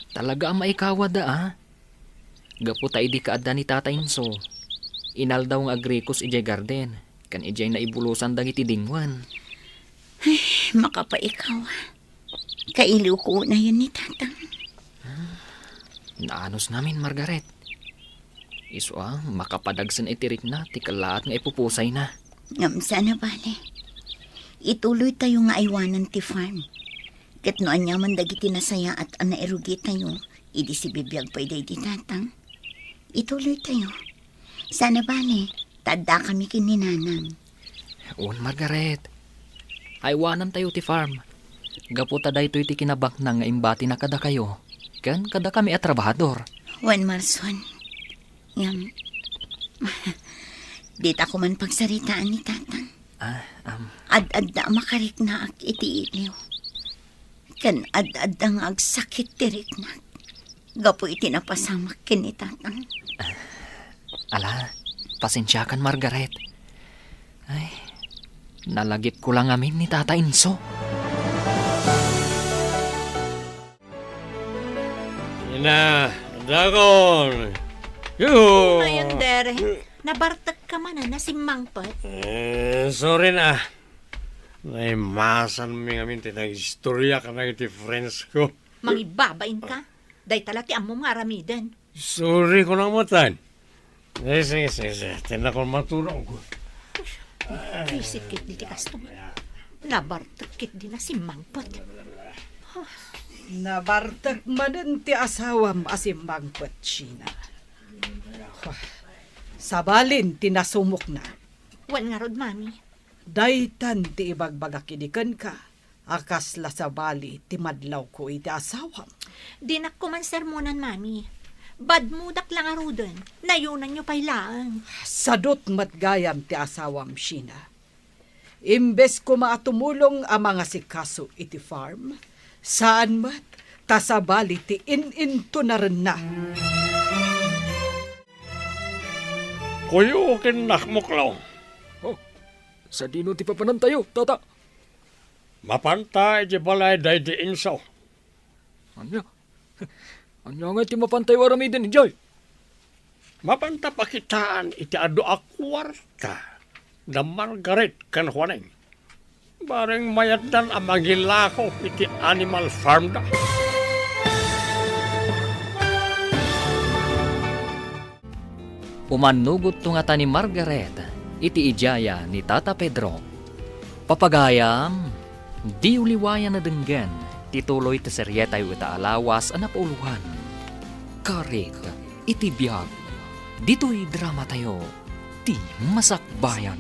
Talaga a maikawada, a? Gapu ta idi kaadda ni Tata Inso, inaldaw nga agrikos idiay garden, ken idiay naibulosan dagiti dingwen. Ay, makapaikaw. Kailiwko unayen ni Tatang. Naanusnamin, Margaret. Isu a, makapadagsen iti rikna ti kellaat nga ipupusayna. Ngem saan a bale. Ituloytayo nga aywanen ti farm. Ket no aniaman dagiti nasayaat a nairugitayo, idi sibibiag pay daydi Tatang, ituloytayo. Saan a bale, ta addakami ken ni Nanang. Wen, Margaret. Aywanantayo ti farm. Gapu ta daytoy ti kinabaknang nga imbatina kadakayo ken kadakami a trabahador. Wen, Marson. Ngem, dita ko man pagsaritaan ni Tatang. Ah, um. Ad-adda a makariknaak iti iliw. Ken ad-adda nga agsakit ti riknak gapu iti napasamak ken ni Tatang. Ala, pasensiakan, Margaret. Ay, nalagipko la ngamin ni Tata Inso. Ina, dakon. Yuhu! Ayan, Dere. Nabartekka manen a simmangpet. Eh, sorry na. Naimasanmi ngamin ti nag-istorya kadagiti friends ko. Mangibabain ka. Dayta la ti ammom nga aramiden. Sorry ko nang matan. Eh, sige, sige, sige. Tinakon maturog. Uy, visit ketdi ti customer. Nabartek ketdi na simmangpet. Nabartek manen ti asawam a simmangpet, Sheena. Wah, sabalin ti nasumokna. Wen ngarud, Mami. Daytan ti ibagbagak idi kenka a kasla sabali ti madlawko iti asawam. Dinak koma sermonan, Mami. Badmodak la ngaruden, nayunanyo pay laeng. Sadut met gayam ti asawam, Sheena. Imbes koma a tumulong a mangasikaso iti farm, saan met ta sabali ti in-intunarenna. Kuyo ken nakmuklo. Oh, sadino ti papanantayo, Tata? Mapanta iti balay daydi Inso. Ania? Ania ngay ti mapantayo aramiden idiay? Mapanta pakitaan iti adu a kuarta da Margaret ken Juaning. Bareng mayatdan a mangilako iti animal farm da. Umannugotto ngata ni Margaret iti idiaya ni Tata Pedro. Papagayam, diyo liwayan a denggen ti tuloy ti serietayo ita a lawas a napauloan. Karik iti biag, ditoy dramatayo, Ti Masakbayan.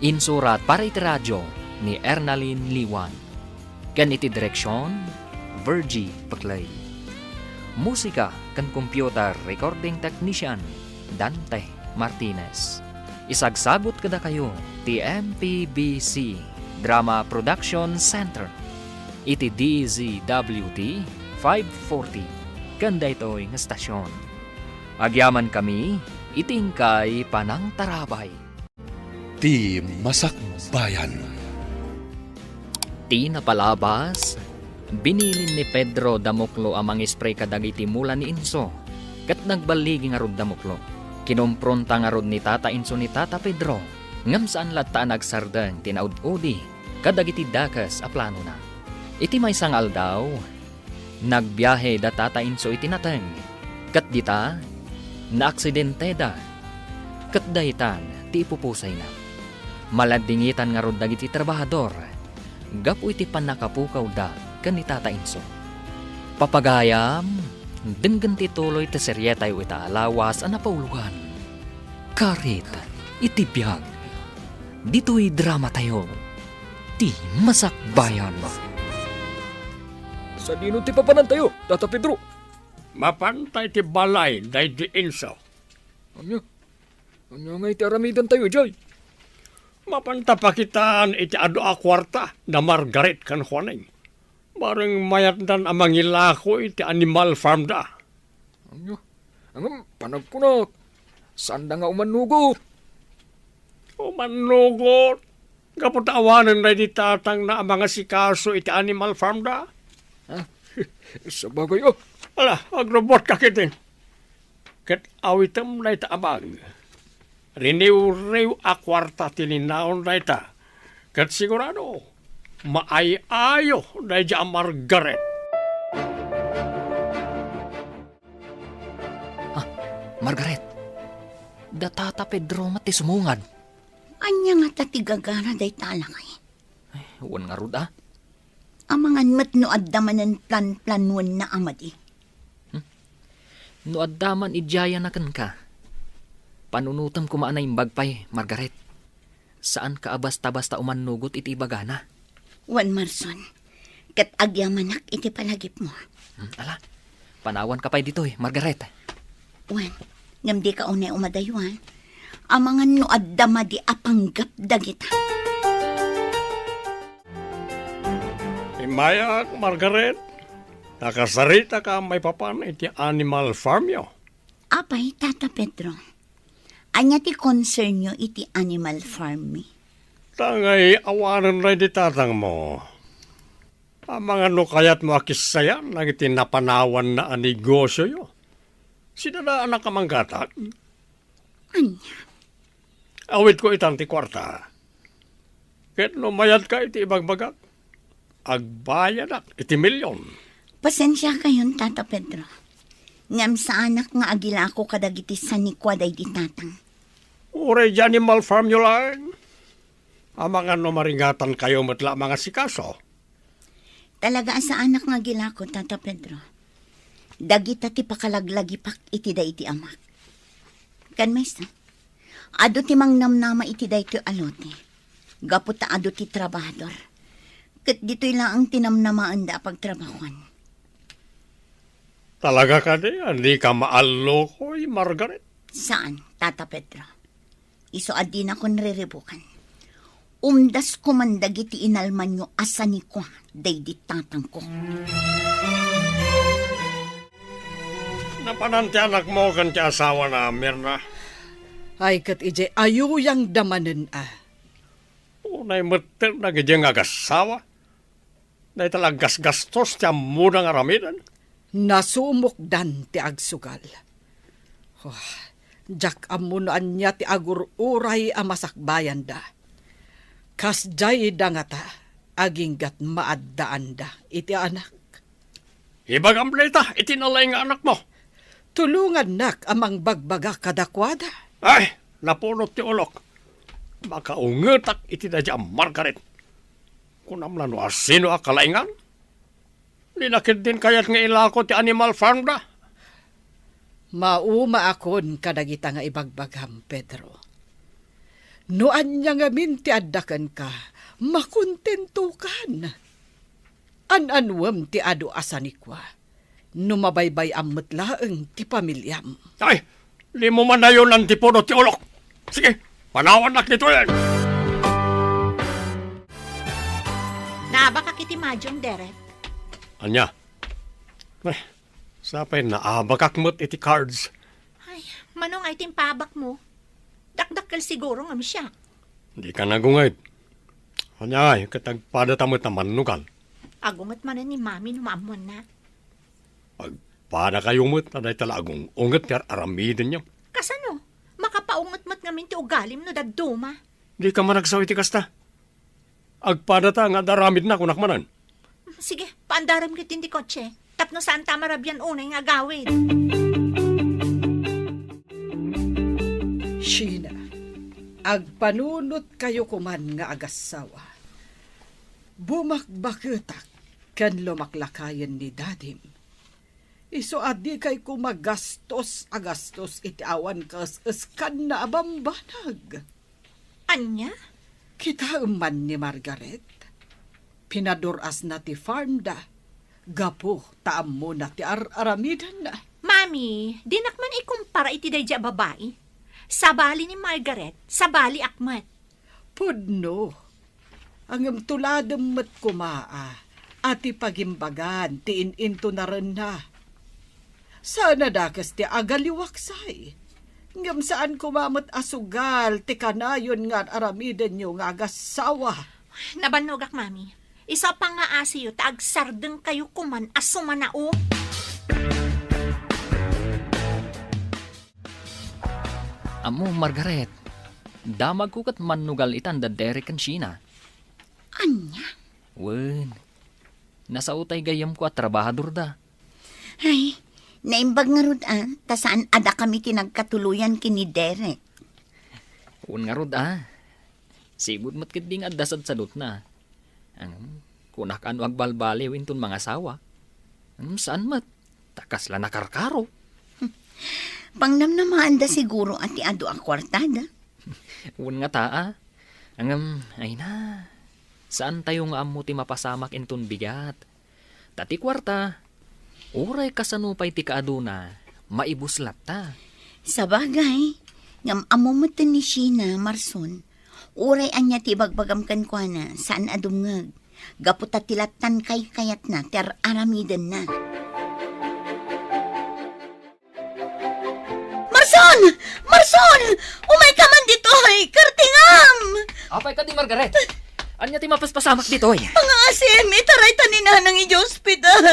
Insurat para iti radio ni Ernalyn Liwan. Ken iti direksion, Virgie Peclay. Musika ken computer recording technician, Dante Martinez. Isagsagut kadakayo ti M P B C Drama Production Center iti D Z W T five forty ken daytoy nga stasyon. Agyamankami iti inkay panangtarabay. Ti Masakbayan. Ti napalabas, binilin ni Pedro da Muklo a mangispray kadagiti mula ni Inso, ket nagballigi ngarud da Muklo. Kinompronta ngarud ni Tata Inso ni Tata Pedro, ngem saan latta a nagsardeng ti naud-udi kadagiti dakes a planona. Iti maysa nga aldaw, nagbiahe da Tata Inso iti nateng, ket dita, naaksidenteda, ket daytan ti ipupusayna. Maladdingitan ngarud dagiti trabahador gapu iti pannakapukawda ken ni Tata Inso. Papagayam, denggen ti tuloy ti serietayo ita a lawas a napauloan, Karit iti Biag. Ditoy dramatayo, ti Masakbayan. Sadino ti papanantayo, Tata Pedro? Mapanta iti balay daydi Inso. Ania? Ania nga iti aramidantayo idiay? Mapanta pakitaan iti adu a kuarta da Margaret ken Juaning. Bareng mayatdan a mangilako iti animal farm da. Ania? Ngem panagkunak, saanda nga umannugot. Umannugot? Gapu ta awanen daydi tatangna a mangasikaso iti animal farm da? Ah, sabagay, oh. Ala, agrubotka ketdin. Ket awitem dayta a bag. Riniwriw a kuarta ti linaon dayta. Ket sigurado, maay-ayo daydi a Margaret. Ah, Margaret, da Tata Pedro met ti sumungad. Ania ngata ti gagara dayta a lakay? Ay, wen ngarud, a. Amangan met no adda manen plan-planuenna a madi. Hmm? No adda man idiayana kenka, panunotem koma a naimbag pay, Margaret. Saanka a basta-basta umannugot iti ibagana. Wen, Marson, ket agyamanak iti palagipmo. Hmm, ala, panawanka pay ditoy, Margaret. Wen, ngem dika unay umadaywan. Amangan no adda madi a panggep dagita. Immayak, Margaret, nakasaritaka maipapan iti animal farmyo. Apay, Tata Pedro, ania ti concernyo iti animal farm mi? Ta ngay awanen daydi tatangmo. Amangan no kayatmo a kissayan dagiti napanawanna a negosioyo. Sidadaanak a manggatag. Ania? Awidko itan ti kuarta. Ket no mayadka iti ibagbagak, agbayadak iti milion. Pasensiakayon, Tata Pedro. Ngem saanak nga agilako kadagiti sanikua daydi tatang. Uray di animal farmyo laeng. Amangan no maringatankayo met la a mangasikaso. Talaga a saanak nga agilako, Tata Pedro. Dagita ti pakalaglagipak iti daydi amak. Ken maysa, adu ti mangnamnama iti daytoy a lote, gapu ta adu ti trabahador. Ket ditoy laeng ti namnamaenda a pagtrabahuan. Talaga kadi a dika maallukoy, Margaret? Saan, Tata Pedro. Isu a dinakon riribukan. Umdasko man dagiti inalmanyo a sanikua daydi tatangko. Napanan ti anakmo ken ti asawana, Mirna? Ay, ket idiay ayuyangda manen a. Unay metten dagidi nga agassawa. Dayta la gasgastos ti ammona nga aramiden. Nasumokdan ti agsugal. Oh, diak ammo no ania ti agur-uray a masakbayanda. Kasdiayda ngata, aginggat maaddaanda iti anak. Ibagam dayta iti nalaing nga anakmo. Tulongannak a mangbagbaga kadakuada. Ay, napunot ti ulok. Makaungetak iti daydi a Margaret. Kunam la no asino a kalaingan? Dina ketdin kayat nga ilako ti animal farm da. Maumaakon kadagita nga ibagbagam, Pedro. No ania ngamin ti adda kenka, makontentokan. An-anuem ti adu a sanikua, no mabaybay-am met laeng ti pamiliam. Ay, dimo manayonan ti puno ti ulok. Sige, panawannak ditoyen. Naabakak iti madium, Derek. Ania? Ay, sapay naabakak met iti cards. Ay, mano nga iti impaabakmo? Dakdakkel siguro ngem siak. Dika nagunged. Ania, ket agpadata met a mannugal. Agunget manen ni Mami no maammoanna. Agpadakayo met a dayta la agung-unget ti ar-aramidenyo. Kasano? Makapaunget met ngamin ti ugalim no dadduma. Dika man agsao iti kasta. Agpadata nga ad-aramidna, kunak manen. Sige, paandarem ketdin ti kotse. Tapno saanta marabian unay nga agawid. Sheena, agpanunotkayo koman nga agassawa. Bumakbaketak Ken lumaklakayen ni Dadim. Isu a dikay koma gastos a gastos iti awan kaes-eskanna a bambanag. Ania? Kitaem man ni Margaret. Pinadur-asna ti farmda. Gapu ta ammona ti ar-aramidenna. Mami, dinak man ikumpara iti daydiay a babai. Sabali ni Margaret, sabaliak met. Pudno. Ngem tuladem met koma a, a ti pagimbagan ti in-intunarenna. Saan a dakes ti agaliwaksay. Ngem saan koma met a sugal ti kanayon nga ar-aramidenyo nga agassawa. Nabannogak, Mami. Isu a pangngaasiyo ta agsardengkayo koman a sumanao. Ammo, Margaret, damagko ket mannugal itan da Derek ken Sheena. Ania? Wen, nasao tay gayyemko a trabahadorda. Ay, naimbag ngarud a, ta saan a dakami ti nagkatuloyan ken ni Derek. Wen ngarud a, sigud met ketdi nga adda sadsadutna. Ngem, kunak a no agbalbaliw inton mangasawa. Ngem saan met, ta kasla nakarkaro. Pangnamnamaanda siguro a ti adu a kuartada. Wen ngata a. Ngem, ay na, saantayo nga ammo ti mapasamak inton bigat. Ta ti kuarta, uray kasano pay ti kaaduna, maibus latta. Sabagay, ngem ammo met ni Sheena, Marson, uray ania ti ibagbagam kenkuana, saan a dumngeg, gapu ta ti lattan kaykayatna ti ar-aramidenna. Marson! Marson! Umayka man ditoy! Kartingam! Apay kadi, Margaret? Ania ti mapaspasamak ditoy? Pangngaasim, itaray ta ni Nanang idiay ospital.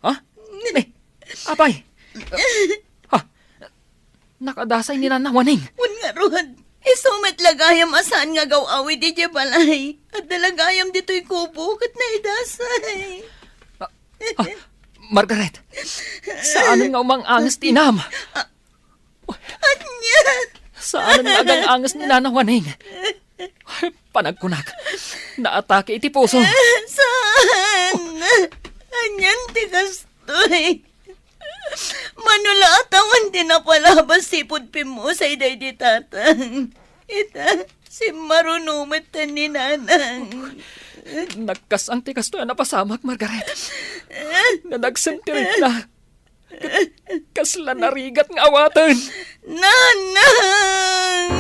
Ha? Ni, apay? Ha? Nakadasay ni Nana Waning. Wen ngarud, isu met la gayam a saan nga agaw-awid idiay balay. Adda la gayam ditoy kubo ket naidasay. Ah, ah, Margaret, saanen nga umang-anges ti inam? Ania? Saanen nga agang-anges ni Nana Waning. Panagkunak, naatake iti puso. Saan? Anian ti kastoy? Mano la a tawen ti napalabas sipud pimmusay daydi tatang. Ita, simmaruno met ni Nanang. Nagkas-ang ti kastoy a napasamak, Margaret. Nadagsen ti rikna. Kasla narigat nga awaten. Nanang!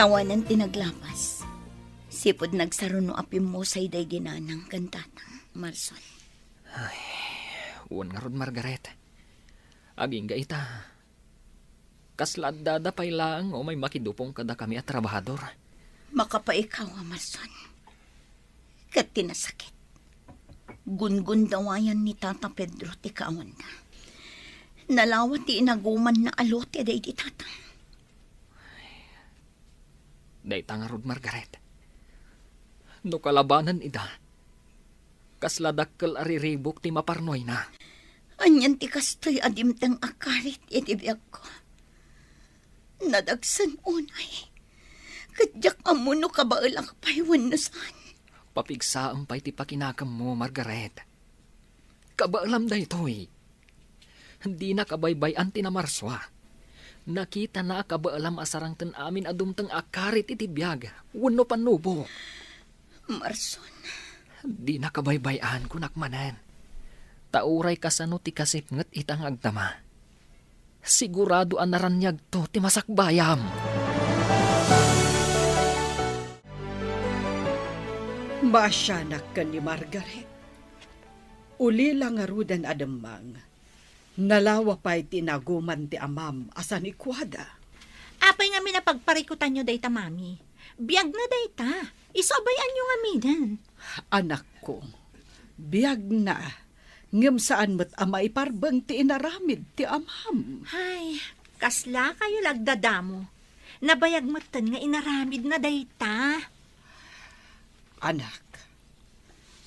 Tawanan ti naglapas. Sipud nagsaruno a pimmusay daydi Nanang ken Tatang, Marson. Ay, wen ngarud, Margaret. Agingga ita. Kasla addada pay laeng nga umay makidupong kadakami a trabahador. Makapaikaw a, Marson. Ket ti nasakit, gungundawayan ni Tata Pedro ti kaawanda. Nalawa ti inagumanna a lote daydi Tatang. Dayta ngarud, Margaret. No kalabanen ida, kasla dakkel a riribuk ti maparnuayna. Anian ti kastoy a dimteng a karit iti biagko? Nadagsen unay. Ket diak ammo no kabaelak pay wenno saan. Papigsaem pay ti pakinakemmo, Margaret. Kabaelam daytoy. Dina kabaybay-an ti namarsua. Nakitana a kabaelam a sarangten amin a dumteng a karit iti biag wenno pannubok. Marson. Dina kabaybay-an, kunak manen. Ta uray kasano ti kasipnget ita nga agdama, sigurado a naraniagto ti masakbayam. Maasianak ken ni Margaret. Ulila ngaruden a demmang, nalawa pay ti inaguman ti amam a sanikuada. Apay ngamin a pagparikutanyo dayta, Mami? Biagna dayta. Isu a bay-anyo ngaminen. Anakko, biagna, Ngem saan met a maiparbeng ti inaramid ti amam. Ay, kasla kayo la agdadamo. Nabayag metten nga inaramidna dayta. Anak,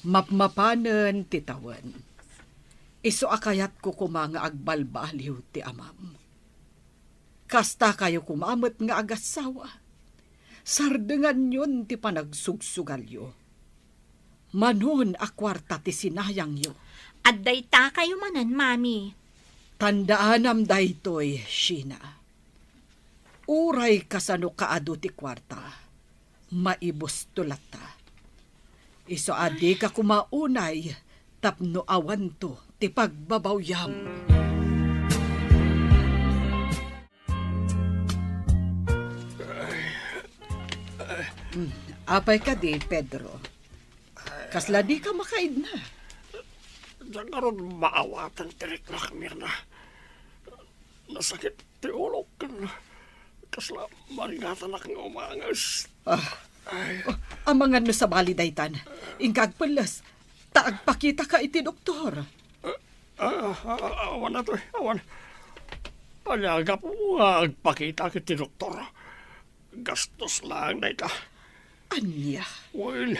mapmapanen ti tawen. Isu a kayatko koma nga agbalbaliw ti amam. Kasta kayo koma met nga agassawa. Sardenganyon ti panagsugsugalyo. Manon a kuarta ti sinayangyo? Adda ita kayo manen, Mami. Tandaanam daytoy, Sheena. Uray kasano kaadu ti kuarta, maibusto latta. Isu a dika koma unay tapno awanto ti pagbabawyam. Hmm, apay kadi, Pedro? Kasla dika makaidna? Diak ngarud maawatan ti riknak, Mirna. Nasakit ti ulok ken kasla marigatanak nga umanges. Ah. Ay. Amangan no sabali daytan. Inka agpelles, ta agpakitaka iti doktor. Ah, ah, ah, awan atoy, awan. Ania gapu nga agpakitak iti doktor? Gastos laeng dayta. Ania? Well,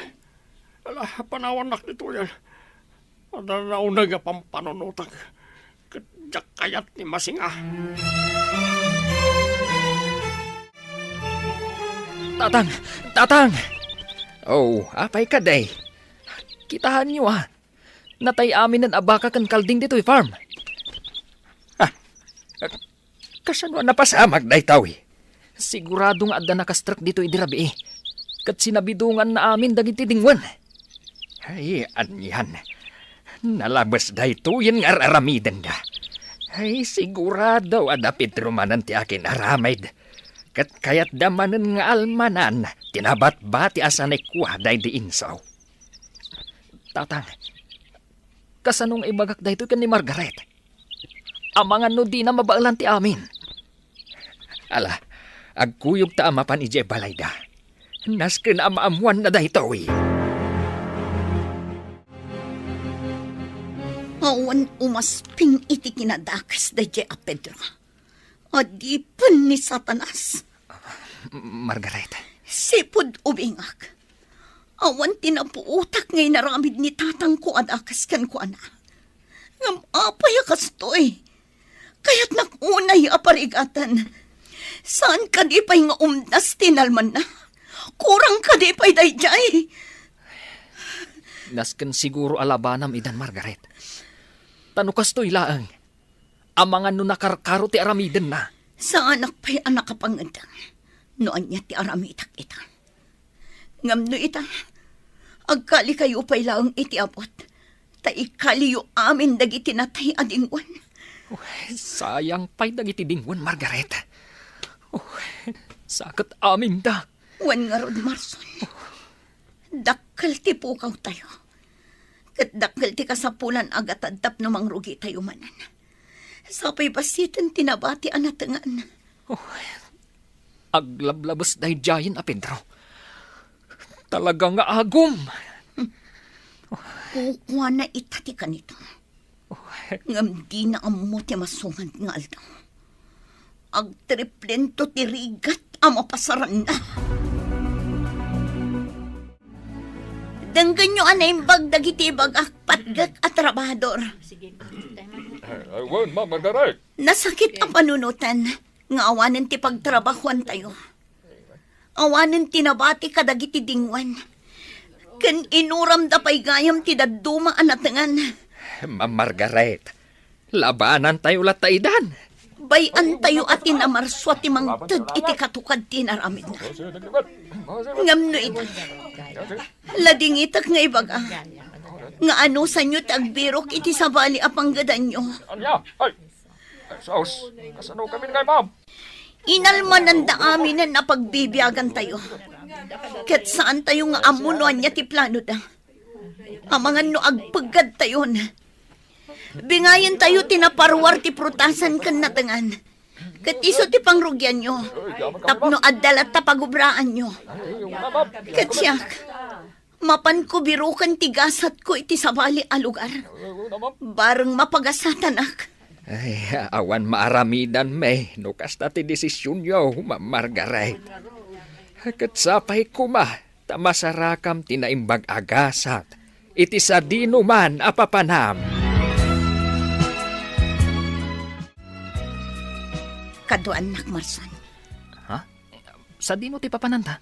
ala, panawannak ditoyen. Adda nauneg a pampanunotak ket diak kayat ni masinga. Tatang! Tatang! Oh, apay kadi? Kitaenyo, a. Natay aminen a baka ken kalding ditoy farm. Ah, kasano a napasamak daytoy? Sigurado nga adda nakastrek ditoy idi rabii. Ket sinabidonganna amin dagiti dingwen. Ay, anian. Nalabes daytoyen nga ar-aramidenda. Ay, sigurado a da Pedro manen ti akin-aramid. Ket kayatda manen nga almanan ti nabatbati a sanikua daydi insaw. Tatang, kasano nga ibagak daytoy ken ni Margaret? Amangan no dina mabaelan ti amin. Ala, agkuyogta a mapan idiay balayda. Nasken a maammoanna daytoy. Awan umasping iti kinadakes daydiay a Pedro. Adipen ni Satanas. Margaret. Sipud ubingak. Awan ti napuotak nga inaramid ni tatangko a dakes kenkuana. Ngem apay a kastoy? Kayatnak unay a parigaten. Saan kadi pay nga umdas ti inalmanna? Kurang kadi pay daydiay? Nasken siguro a labanam idan, Margaret. Ta no kastoy laeng, amangan no nakarkaro ti aramidenna. Saanak pay a nakapangedeng no ania ti aramidak ita. Ngem no ita, agkalikayo pay laeng iti abut, ta ikaliyo amin dagiti natay a dingwen. Uy, sayang pay dagiti dingwen, Margaret. Uy, saket aminda. Wen ngarud, Marson. Dakkel ti pukawtayo. Ket dakkel ti kasapulan a gatad tapno mangrugitayo manen. Sapay bassiten ti nabati a natengan. Oh, aglablabes daydiayen a Pedro. Talaga nga agum. Kukuana ita ti kanito. Ngem dina ammo ti masungad nga aldaw. Agtriplento ti rigat a mapasaranna. Denggenyo a naimbag dagiti ibagak, patgek a trabahador. Ay, ay, wen, Ma'am Margaret. Nasakit a panunoten nga awanen ti pagtrabahoantayo. Awanen ti nabati kadagiti dingwen. Ken inuramda pay gayam ti dadduma a natengan. Ma'am Margaret, labanantayo latta idan. Bay-antayo a ti namarsua ti mangted iti katukad ti inaramidna. Ngem no ita, ladingitek nga ibaga nga anusanyo ti agbirok iti sabali a panggedanyo. Ania? Ay, Jesus, kasano kami ngay, Ma'am? Inalmananda aminen a pagbibiagantayo. Ket saantayo nga ammo no ania ti planoda. Amangan no agpeggadtayon. Bingayentayo ti naparuar ti prutasan ken natengan. Ket isu ti pangrugianyo. Tapno adda latta pagubraanyo. Ket siak, Mapanko biroken ti gasatko iti sabali a lugar. Bareng mapagasatanak. Ay, awan maaramidanmi no kasta ti desisionyo, Ma'am Margaret. Ket sapay koma ta masarakam ti naimbag a gasat iti sadinoman a papanam. Kaduaannak, Marson. Ha? Sadino ti papananta?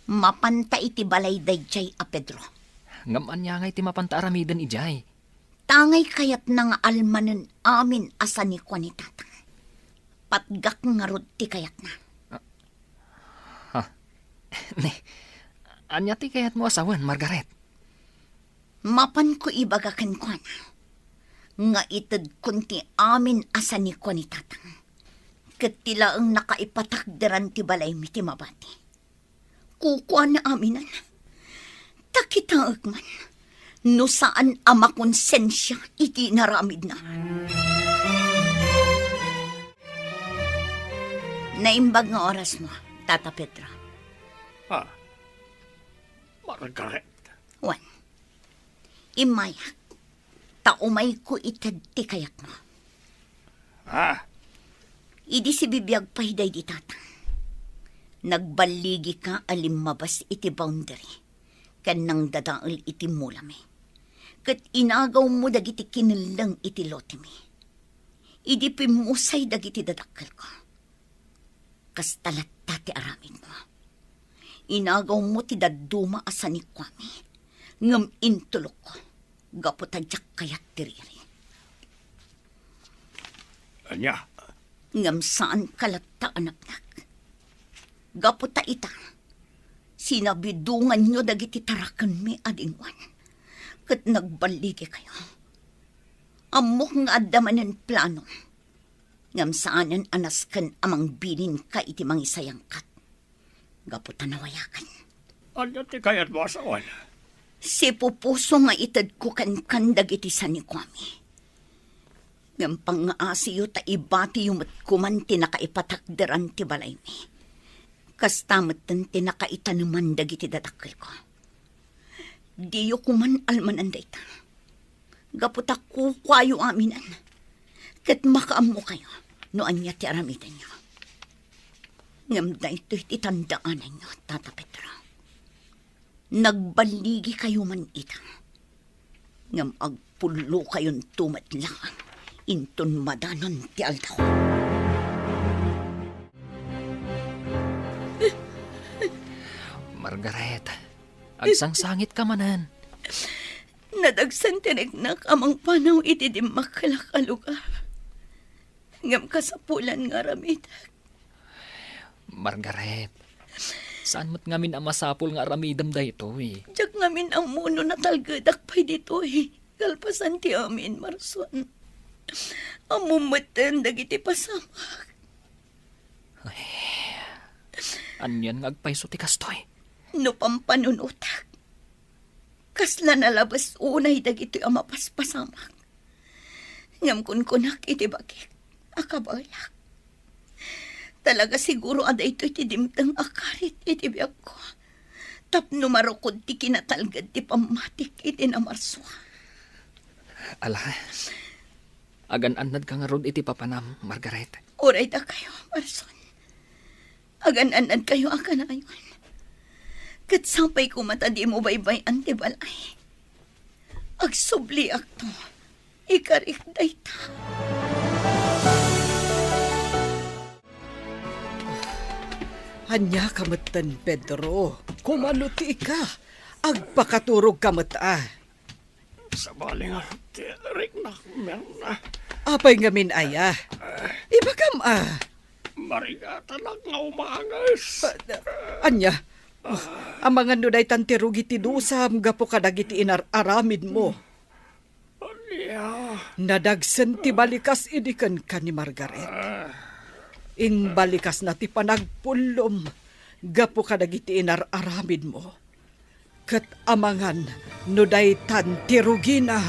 Mapanta iti balay daydiay a Pedro. Ngem ania ngay ti mapanta aramiden idiay? Tangay kayatna nga almanen amin a sanikua ni Tatang. Patgak ngarud ti kayatna. Ha? Ne, ania ti kayatmo a sawen, Margaret? Mapanko ibaga kenkuana nga itedkon ti amin a sanikua ni Tatang, ket ti laeng nakaipatakderan ti balaymi ti mabati. Kukuana aminen. Ta kitaek man no saan a makonsensia iti inaramidna. Naimbag nga orasmo, Tata Pedro. Ah, Margaret. Wen, immayak, ta umayko ited ti kayatmo. Ah? Idi sibibiag pay daydi Tatang, nagballigika a limmabas iti boundary ken nangdadael iti mulami, ket inagawmo dagiti kinelleng iti lotemi. Idi pimmusay dagiti dadakkelko, kasta latta ti aramidmo. Inagawmo ti dadduma a sanikuami, ngem intulokko gapu ta diak kayat ti riri. Ania? Ngem saanka latta a napnak. Gapu ta ita, sinabidonganyo dagiti tarakenmi a dingoan, ket nagballigikayo. Ammok nga adda manen planom. Ngem saanen a nasken a mangbilinka iti mangisayangkat gapu ta nawayaken. Ania ti kayatmo a sawen? Sipupuso nga itedko kenkan dagiti sanikuami. Ngem pangngaasiyo ta ibatiyo met koman ti nakaipatakderan ti balaymi. Kasta metten ti nakaitaneman dagiti dadakkelko. Diyo koman almanan dayta. Gapu ta kukuayo aminen, ket makaammokayo no ania ti aramidenyo. Ngem daytoy ti tandaananyo, Tata Pedro. Nagballigikayo man ita, ngem agpullokayonto met laeng inton madanon ti aldaw. Margaret, agsangsangitka manen. Nadagsen ti riknak a mangpanaw iti dimmakkelak a lugar. Ngem kasapulan nga aramidek. Margaret, saan met ngamin a masapul nga aramidem daytoy? Diak ngamin ammo no natalgedak pay ditoy kalpasan ti amin, Marson. Ammom metten dagiti pasamak. Ay, anian nga agpayso ti kastoy? No pampanunotak, kasla nalabes unay dagitoy a mapaspasamak. Ngem kunkunak iti bagik a kabaelak. Talaga siguro a daytoy ti dimteng a karit iti biagko tapno marukod ti kinatalged ti pammatik iti namarsua. Ala, agan-annadka ngarud iti papanam, Margaret. Uray dakayo, Marson. Agan-annadkayo a kanayon. Ket sapay koma ta dimo baybay-an ti balay. Agsubliakto. Ikarik dayta. Ania ka metten, Pedro? Kumano ti ika? Agpakaturog ka met a. Sabali nga ti riknak, Mirna. Apay ngamin aya? Ibagam a. Marigatanak nga umanges. Ah, ania? Amangan no daytan ti rugi ti dusam gapu kadagiti inar-aramidmo. Ania? Nadagsen ti balikas idi kenka ni Margaret. Imbalikasna ti panagpullom gapu kadagiti inar-aramidmo. Ket amangan no daytan ti rugina.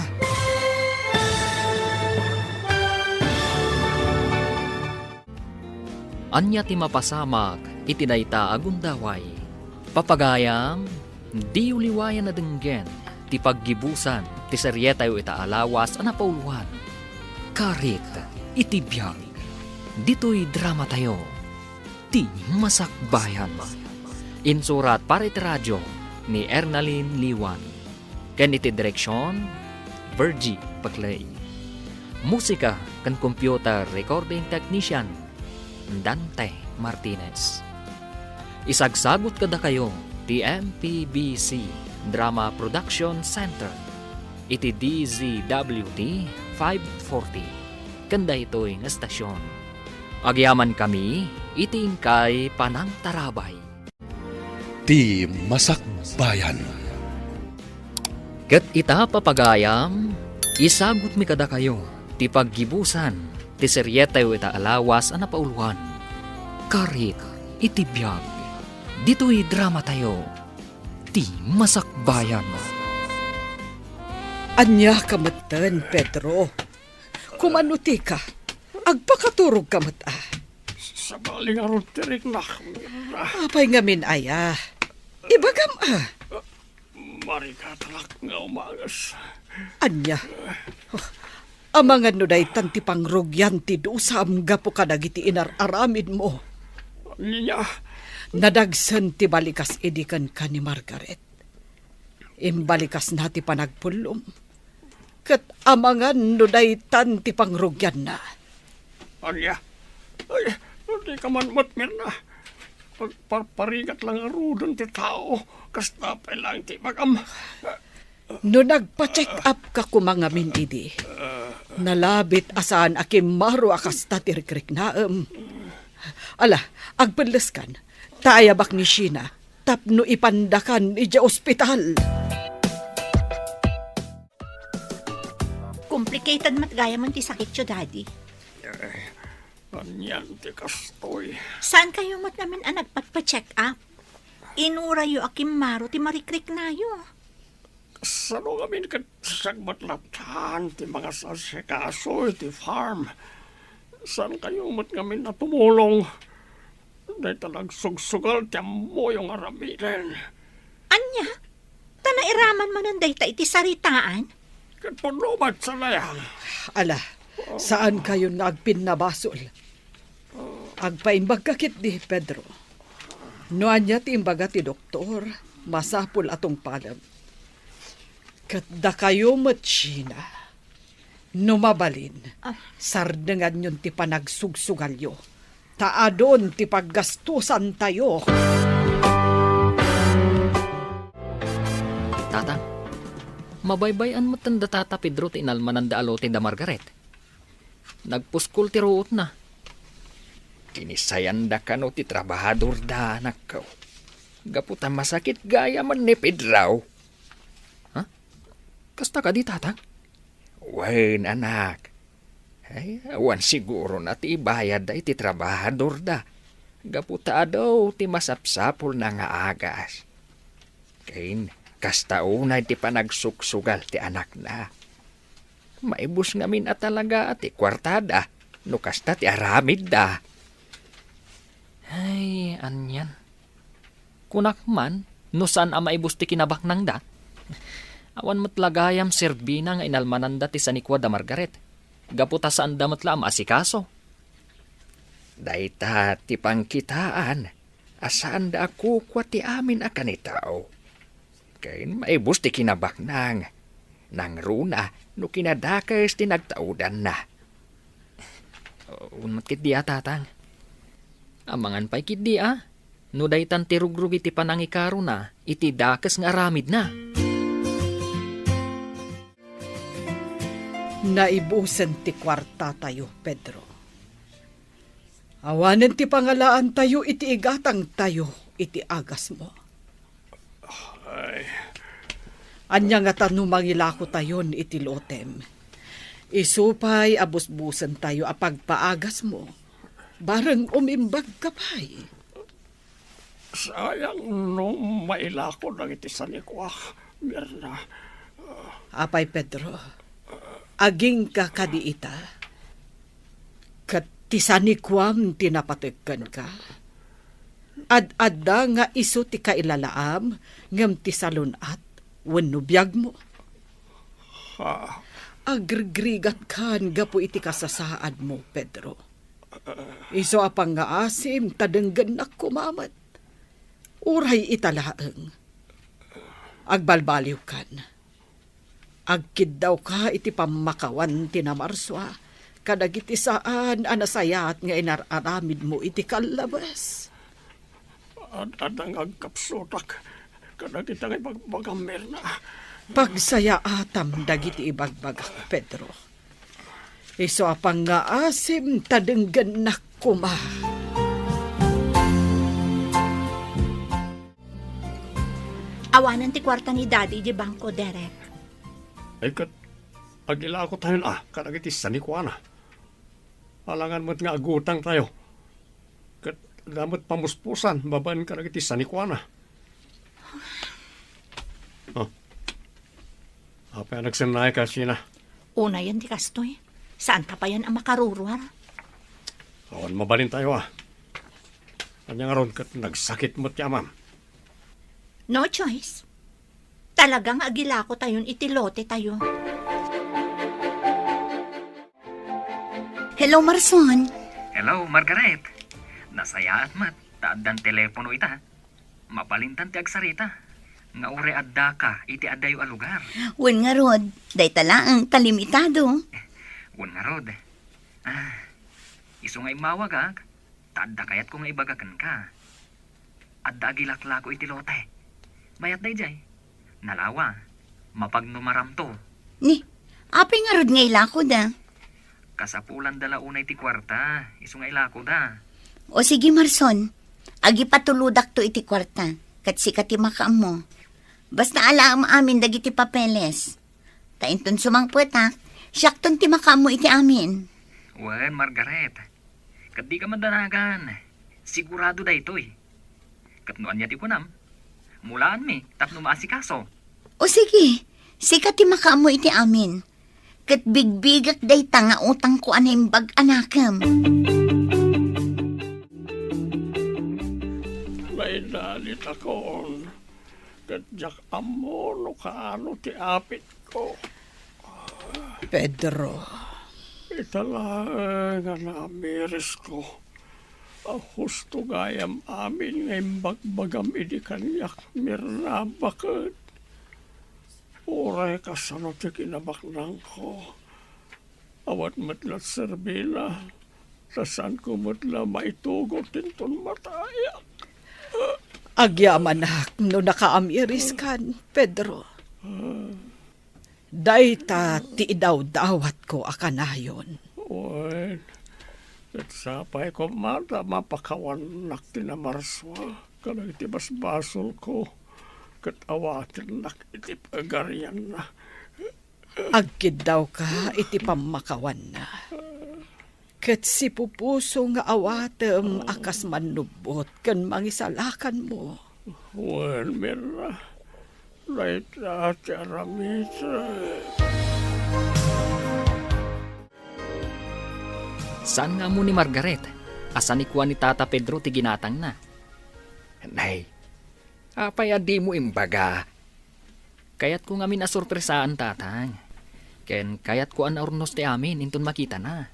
Ania ti mapasamak iti dayta a gundaway? Papagayam, Diyo liwayan a denggen ti paggibusan ti serietayo ita a lawas a napauloan, Karit iti Biag. Ditoy dramatayo, Ti Masakbayan. Insurat para iti radio ni Ernalyn Liwan. Ken iti direksion, Virgie Paclay. Musika ken computer recording technician, Dante Martinez. Isagsagut kadakayo ti M P B C Drama Production Center iti D Z W T five forty ken daytoy nga estasion. Agyamankami iti inkay panangtarabay. Ti Masakbayan. Ket ita, papagayam, isagutmi kadakayo ti paggibusan ti serietayo ita a lawas a napauloan, Karit iti Biag. Ditoy dramatayo, Ti Masakbayan. Ania ka metten, Pedro? Kumano ti ka? Agpakaturog ka met a. Sabali ngarud ti riknak, Mirna. Apay ngamin aya? Ibagam a. Marikatalak nga umanges. Ania? Amangan no daytan ti pangrugian ti dusam gapu kadagiti inar-aramidmo. Ania? Nadagsen ti balikas idi kenka ni Margaret. Imbalikasna ti panagpullom. Ket amangan no daytan ti pangrugianna. Ania? Ay, dika man met, Mirna. Agparparigat la ngaruden ti tao. Kasta pay laeng ti ibagam. No nagpa-check up ka koma ngamin idi, nalabit a saan a kimmaro a kasta ti rikriknaem. Ala, agpelleskan, ta ayabak ni Sheena tapno ipandakan idiay ospital. Complicated met gayam ti sakityo, Daddy. Anian ti kastoy? Saan kayo met ngamin a nagpatpa-check up? Inurayo a kimmaro ti marikriknayo. Sano ngamin ket siak met latta ti mangasasikaso iti farm? Saan kayo met ngamin a tumulong? Dayta nagsugsugal ti ammoyo nga aramiden. Ania? Ta nairaman manen dayta iti saritaan? Ket pudno met sa layang. Ala, saan kayon nga agpinnabasol? Agpaimbagka ketdi, Pedro. No ania ti imbaga ti doktor, masapul a tungpalem. Ket dakayo met, Sheena, no mabalin, ah, sardenganyon ti panagsugsugalyo, ta adun ti paggastusantayo. Tatang, mabaybay-an metten da Tata Pedro ti inalmananda a lote da Margaret. Nagpuskol ti ruotna. Kinisayanda kano ti trabahadorda, anakko. Gapu ta masakit gayamen ni Pedro. Ha? Kasta kadi, Tatang? Wen, anak. Ay, awan sigurona ti ibayadda iti trabahadorda. Gapu ta adu ti masapsapulna nga agas. Ken kasta unay ti panagsugsugal ti anakna. Maibus ngamin a talaga ti kuartada no kasta ti aramidda. Ay, anian. Kunak man, no saan a maibus ti kinabaknangda. Awan met la gayam serbina nga inalmananda ti sanikua da Margaret. Gapu ta saanda met la a maasikaso. Dayta ti pangkitaan a saanda a kukua ti amin a kanitao. Ken maibus ti kinabaknang, nangruna no kinadakes ti nagtaudanna. Unmet ketdi a, Tatang. Amangan pay ketdi a, no daytan ti rugrugi ti panangikarona iti dakes nga aramidna. Naibusen ti kuartatayo, Pedro. Awanen ti pangalaantayo iti igatangtayo iti agasmo. Ay. Ania ngata no mangilakotayon iti lotem? Isu pay a busbusentayo a pagpaagasmo, bareng umimbag ka pay. Sayang no mailako dagiti sanikuak, Mirna. Apay, Pedro, agingga kadi ita? Ket ti sanikuam ti napateg kenka? Ad-adda nga isu ti kailalaam ngem ti salun-at wenno biagmo. Ha? Agrigrigatkan gapu iti kasasaadmo, Pedro. Isu a pangngaasim ta denggennak koma met. Uray ita laeng. Agbalbaliwkan. Agkiddawka iti pammakawan ti namarsua kadagiti saan a nasayaat nga inar-aramidmo iti kallabes. Ad-, adda nga agkapsutak kadagita nga ibagbagam, Mirna. Pagsayaatam dagiti ibagbagak, Pedro. Isu a pangngaasim ta denggennak koma. Awanen ti kuarta ni Daddy iti bangko, Derek. Ay, ket agilakotayon a kadagiti sanikuana. Alangan met nga agutangtayo. Ket adda met pamuspusan babaen kadagiti sanikuana. Oh. Apay a nagsennayka, Sheena? Unayen ti kastoy. Saanta payen a makaruruar. Awan mabalintayo a. Ania ngarud ket nagsakit met ti amam? No choice. Talaga nga agilakotayon iti lotetayo. Hello, Marson. Hello, Margaret. Nasayaat met ta addan telepono ita. Mabalintan ti agsarita nga uray addaka iti adayo a lugar. Wen ngarud, dayta laeng ta limitado. Wen ngarud. Ah, isu nga immawagak, ta adda kayatko nga ibaga kenka. Adda agilaklako iti lote. Mayat daydiay. Nalawa, mapagnumaramto. Ni, apay ngarud nga ilakoda? Kasapulanda la unay ti kuarta, isu nga ilakoda. O sige, Marson, agipatulodakto iti kuarta, ket sika ti makaammo. Basta alaem amin dagiti papeles. Ta inton sumangpetak, siakton ti makaammo iti amin. Wen, Margaret, ket dika madanagan. Sigurado daytoy. Ket no ania ti kunam, mulaanmi tapno maasikaso. O sige, sika ti makaammo iti amin. Ket bigbigek dayta nga utangko a naimbag a nakem. Naidalitakon, ket diak ammo no kaano ti apitko. Pedro. Ita laeng a naamirisko a husto gayam amin nga imbagbagam idi kaniak, Mirna, baket. Uray kasano ti kinabaknangko, awan met la serbina, ta saanko met la maitugot inton matayak. Agyamanak no nakaamiriskan, Pedro. Dayta ti idawdawatko a kanayon. Wen, ket sapay koma ta mapakawannak ti namarsua kadagiti basbasolko, ket awatennak iti pagarianna. Agkiddawka iti pammakawanna. Ket sipupuso nga awatem a kas mannubbot ken mangisalakanmo. Wen, Mirna, dayta ti aramidek. Saan nga ammo ni Margaret a sanikua ni Tata Pedro ti ginatangna. Nay, apay a dimo imbaga? Kayatko ngamin a sorpresaan, Tatang. Ken kayatko a naurnos ti amin inton makitana.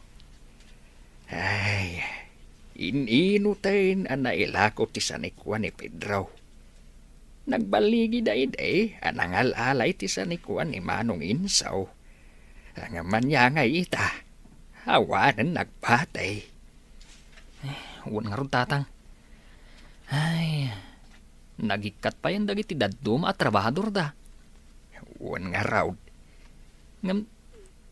Ay, in-inuten a nailako ti sanikua ni Pedro. Nagbaligi daydi a nangal-alay ti sanikua ni Manong Insaw. Ngem ania ngay ita, awanen nagpatay. Eh, wen ngarud, Tatang. Ay, nagikkat payen dagiti dadduma a trabahadorda. Wen ngarud. Ngem,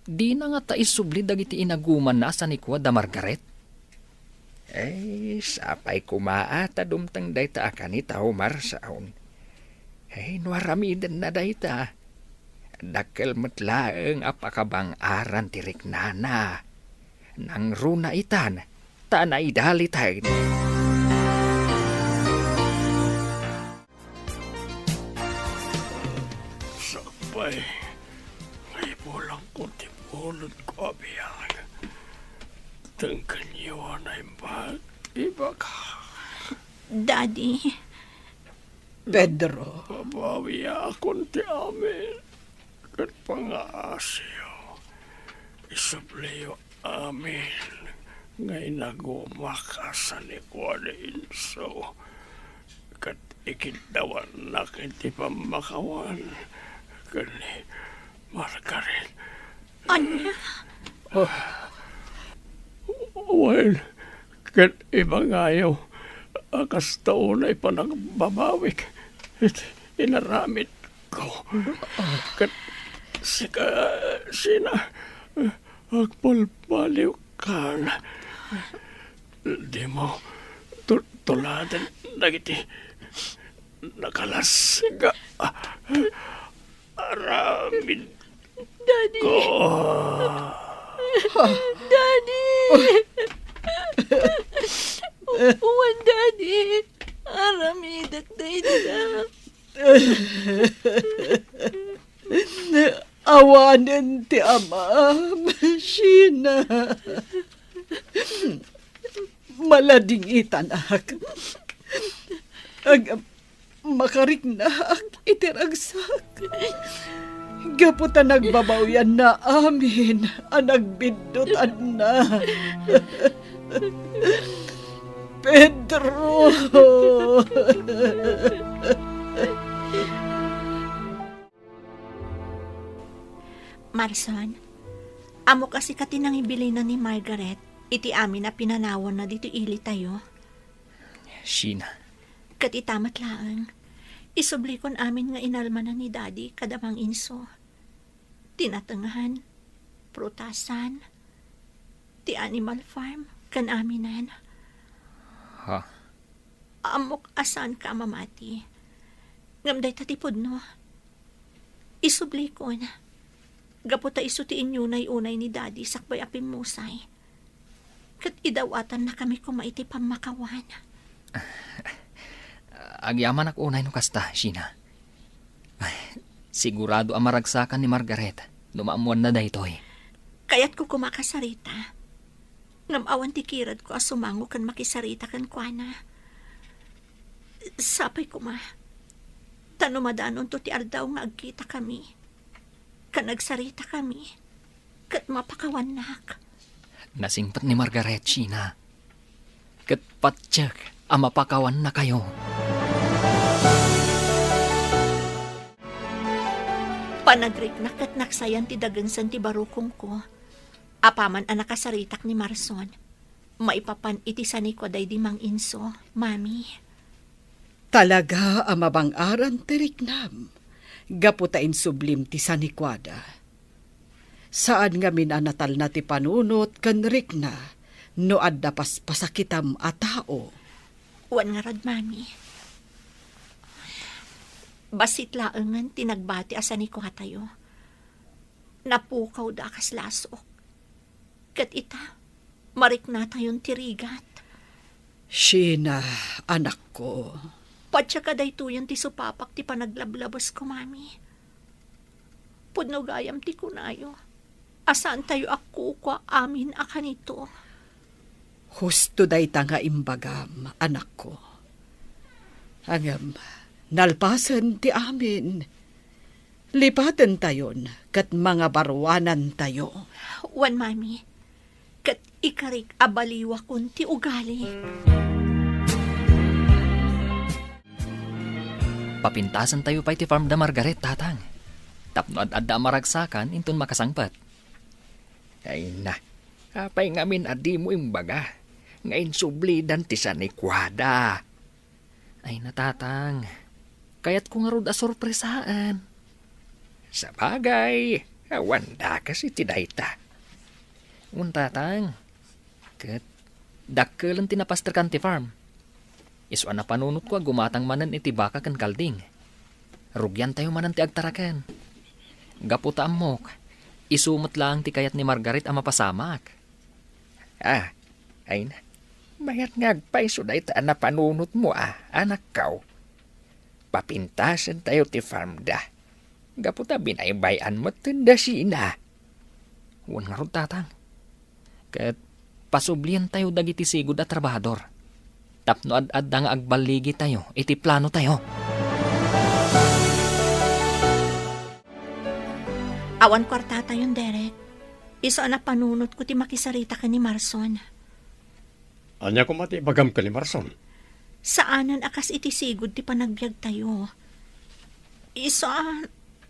dina ngata isubli dagiti inagumanna a sanikua da Margaret? Eh, sapay koma a ta dumteng dayta a kanita, Marson. Eh, no aramidenna dayta, dakkel met laeng a pakabang-aran ti riknana. Nangruna itan, ta naidaliten. Sakbay, nga ibulangko ti bunotko a biag. Denggenyo a naimbag ti ibagak. Daddy. Pedro. Pabawiakon ti amin ket pangaasiyo. Isubliyo amin nga inagumak a sanikuan ni Enzo, ket ikiddawannak iti pammakawan ken ni Margaret. Ania? Ah, wen, ket ibangayo a kasta unay panagbabawik iti inaramidko. Ket sika, Sheena, agbalbaliwkan. Dimo tu-, tuladen dagiti nakalasga. Aramid Daddy! Ko. Daddy! Wen, Daddy! Aramidek dayta. Awanen ti amam, Sheena. Maladingitanak. Ag-, makariknaak iti ragsak. Gapu ta nagbabawianna amin a nagbiddutanna. Pedro! Marson, ammok a sika ti nangibilina ni Margaret iti amin a pinanawanna ditoy ilitayo. Sheena. Ket ita met laeng, isublikon amin nga inalmanan ni Daddy kada Mang Enzo. Ti natengngan, prutasan, ti animal farm, ken aminen. Ha? Ammok a saanka a mamati. Ngem dayta ti pudno. Isublikon. Gapu ta isu ti inyunay unay ni Daddy sakbay a pimmusay. Ket idawatannakami koma iti pammakawan. Agyamanak unay no kasta, Sheena. Ay, sigurado a maragsakan ni Margaret no maammoanna daytoy. Kayatko koma a kasarita. Ngem awan ti kiradko a sumango ken makisarita kenkuana. Sapay koma, ta no madanonto ti aldaw nga agkitakami, ken agsaritakami, ket mapakawannak. Nasingpet ni Margaret, Sheena. Ket patiek a mapakawannakayo. Panagriknak ket naksayan ti dagensen ti barukongko. Apaman a nakasaritak ni Marson, maipapan iti sanikuada idi Mang Enzo, Mami. Talaga a mabang-aran ti riknam, gapu ta insublim ti sanikuada. Saan ngamin a natalna ti panunot ken rikna no adda paspasakitam a tao. Wen ngarud, Mami. Bassit laengen ti nagbati a sanikuatayo. Napukawda a kas lasok. Ket ita, mariknatayon ti rigat. Sheena, anakko. Patiek a daytoyen ti supapak ti panaglablabesko, Mami. Pudno gayam ti kunayo a saantayo a kukua amin a kanito. Husto dayta nga imbagam, anakko. Ngem, nalpasen ti amin, lipatentayon ket mangabaruanantayo. Wen, Mami, ket ikarik a baliwakon ti ugali. Papintasentayo pay ti farm da Margaret, Tatang. Tapno ad-adda a maragsakan inton makasangpet. Ay na, apay ngamin a dimo imbaga nga insublidan ti sanikuada? Ay na, Tatang. Kayatko ngarud a sorpresaen. Sabagay, awan dakes iti dayta. Wen, Tatang. Ket dakkelen ti napastrekan ti farm. Isu a napanunotko a gumatang manen iti baka ken kalding. Rugiantayo manen ti agtaraken. Gapu ta ammok, isu met laeng ti kayat ni Margaret a mapasamak. Ah, ay na. Mayat nga agpayso dayta a napanunotmo a, anakko. Papintasentayo ti farm da. Gapu ta binaybay-an metten da Sheena. Wen ngarud, Tatang. Ket pasublientayo dagiti sigud a trabahador. tapno ad-adda nga agballigitayo iti planotayo. Awan kuartatayon, Derek. Isu a napanunotko ti makisarita ken ni Marson. Ania koma ti ibagam ken ni Marson? Saanen a kas iti sigud ti panagbiagtayo. Isu a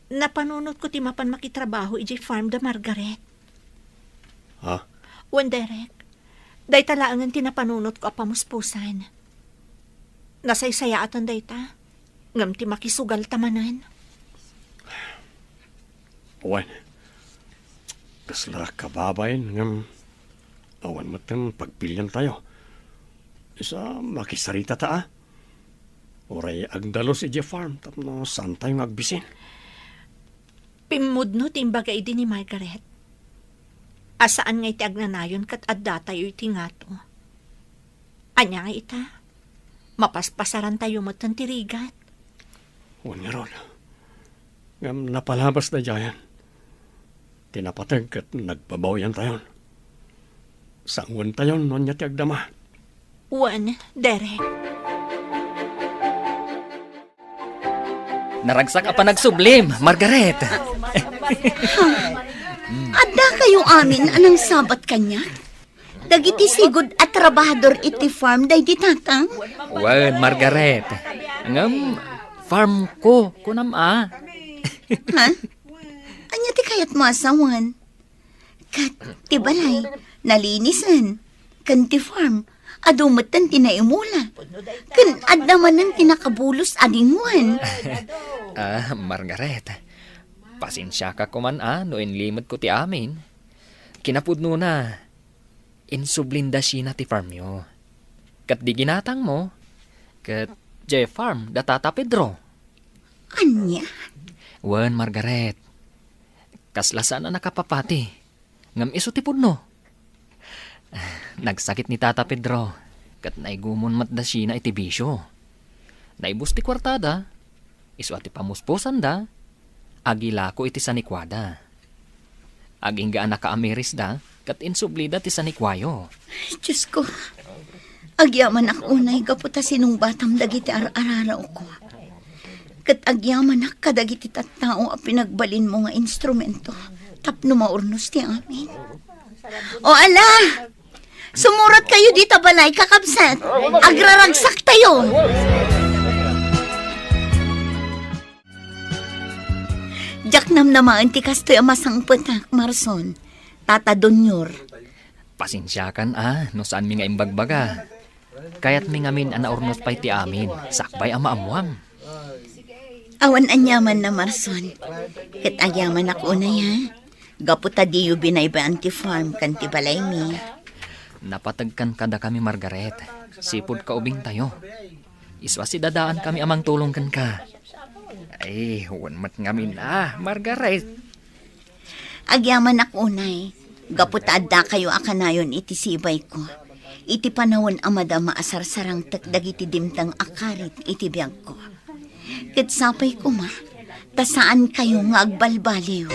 napanunotko ti mapan makitrabaho idiay farm da Margaret. Ha? Wen, Derek, dayta laengen ti napanunotko a pamuspusan. Nasaysayaaten dayta, ngem ti makisugalta manen. Wen, kasla kababain ngem awan met ti pagpiliantayo. Isu a makisaritata a. Uray agdalus idiay farm tapno saantayo nga agbisin. Pimmudno ti imbaga idi ni Margaret a saan nga iti agnanayon ket addatayo iti ngato. Ania nga ita? Mapaspasarantayo metten ti rigat. Wen ngarud. Ngem napalabas daydiayen. Ti napateg ket nagbabawiantayon. Sanguentayon no ania ti agdama. Wen, Derek. Naragsak a panagsublim, Margaret. Adda kayo amin a nangsabat kaniak? Dagiti sigud a trabahador iti farm daydi tatang? Wen, Margaret. Ngem, farm ko, kunam a. Ha? Ania ti kayatmo a sawen? Ket ti balay, nalinisen. Ken ti farm, adu metten ti naimula. Ken adda manen ti nakabulos a dingwen. Ah, Margaret, pasensiaka koman a no inlimetko ti amin. Kinapudnona, insublin da Sheena ti farmyo. Ket di ginatangmo, ket diay farm da Tata Pedro. Ania? Wen, Margaret. Kasla saan a nakapapati, ngem isu ti pudno. Nagsakit ni Tata Pedro, ket naigumon met da Sheena iti bisio. Naibus ti kuartada, isu a ti pamuspusanda, agilako iti sanikuada. Agingga a nakaamirisda, ket insublida ti sanikuayo. Diosko, agyamanak unay gapu ta sinungbatam dagiti ar-ararawko. Ket agyamanak kadagiti tattao a pinagbalinmo nga instrumento tapno maurnos ti amin. O ala! Sumurat kayo dita balay, kakabsat. Agraragsaktayo. Diak namnamaen ti kastoy a masangpetak, Marson. Tata Donyor. Pasensiakan a no saanmi nga imbagbaga. Kayatmi ngamin a naurnos pay ti amin, sakbay a maammuam. Awan aniamanna, Marson. Ket agyamanak unay, ha? Gapu ta diyo binaybay-an ti farm ken ti balaymi. Napategkan kadakami, Margaret. Sipud kaubingtayo. Isu a sidadaankami a mangtulong kenka. Ay, wen met ngamin a, Margaret. Agyamanak unay, gapu ta addakayo a kanayon iti sibayko, iti panawen a madama a sarsarangtek dagiti dimteng a karit iti biagko. Ket sapay koma, ta saankayo nga agbalbaliw.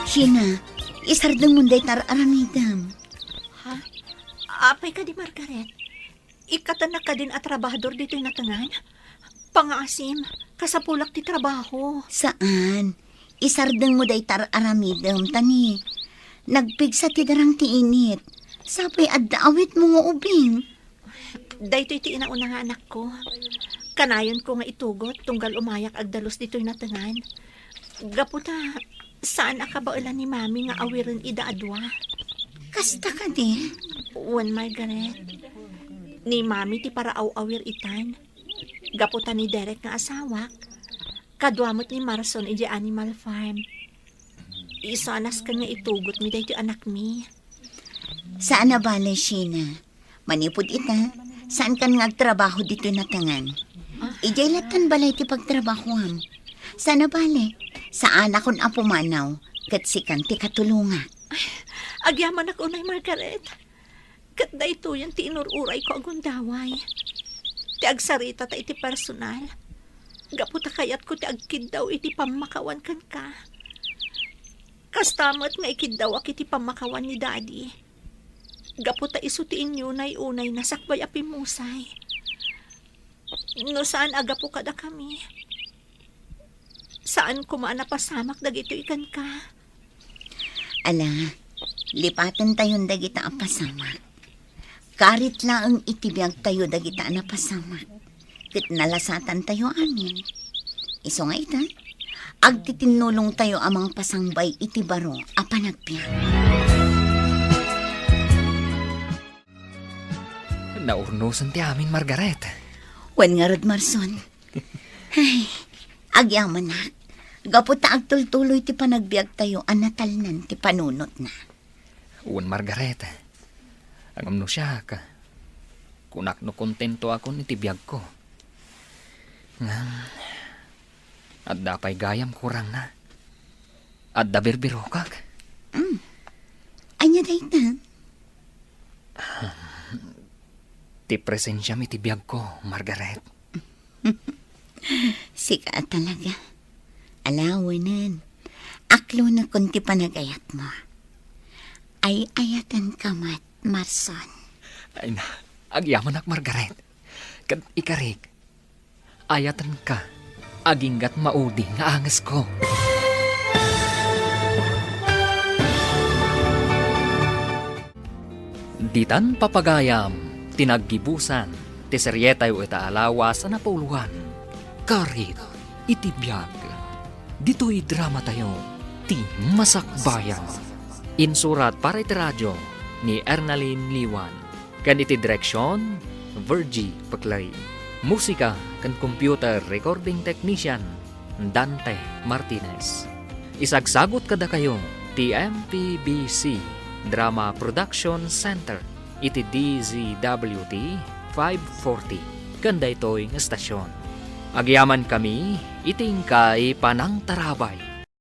Sheena, isardengmon dayta ar-aramidem. Ha? Apay kadi, Margaret? Ikkatennak kadin a trabahador ditoy natengan? Pangaasim, kasapulak ti trabaho. Saan. Isardengmo dayta ar-aramidem, ta ni, nagpigsa ti darang ti init. Sapay adda awitmo nga ubing. Daytoy ti inauna nga anakko. Kanayonko nga itugot tunggal umayak agdalus ditoy natengan. Gapu ta, saan a kabaelan ni Mami nga awiren ida a dua. Kasta kadi? Wen, Margaret. Ni Mami ti paraaw-awir itan. Gapu ta ni Derek nga asawak, kadua met ni Marson idiay Animal Farm. Isu a nasken nga itugotmi daytoy anakmi. Saan a bale, Sheena. Manipud ita, saankan nga agtrabaho ditoy natengan. Idiay lattan balay ti pagtrabahoam. Saan a bale, saanakon a pumanaw, ket sikan ti katulongak. Ay, agyamanak unay, Margaret. Ket daytoyen ti inur-urayko a gundaway. Ti agsaritata iti personal. Gapu ta kayatko ti agkiddaw iti pammakawan kenka. Kasta met nga ikiddawak iti pammakawan ni Daddy. Gapu ta isu ti inyunay-unayna sakbay a pimmusay. No saan a gapu kadakami, saan koma a napasamak dagitoy kenka. Ala, lipatentayon dagita a pasamak. Karit laeng iti biagtayo dagita a napasamak, ket nalasatantayo amin. Isu nga ita, agtitinnulongtayo a mangpasangbay iti baro a panagbiag. Naurnosen ti amin, Margaret. Wen ngarud, Marson. Ay, agyamanak. Gapu ta agtultuloy ti panagbiagtayo a natalnan ti panunotna. Wen, Margaret. Ngem no siak, kunak no kontentoakon iti biagko. Ngem, adda pay gayam kurangna. Adda birbirokak. Mm. Ania dayta? Ti presensiam iti biagko, Margaret. Sika a talaga. Ala, wenen. Aklonekon ti panagayatmo. Ay-ayatenka met, Marson. Ay na, agyamanak, Margaret. Ket ikarik, ayatenka, aginggat maudi nga angesko. Ditan papagayam ti naggibusan ti serietayo ita a lawas a napauluan, Karit iti Biag. Ditoy dramatayo ti Masakbayan. Insurat para iti radio ni Ernalyn Liwan, ken iti direksion, Virgie Peclay. Musika ken computer recording technician, Dante Martinez. Isagsagut kadakayo ti M P B C Drama Production Center iti D Z W T five forty ken daytoy nga estasion. Agyamankami iti inkay panangtarabay.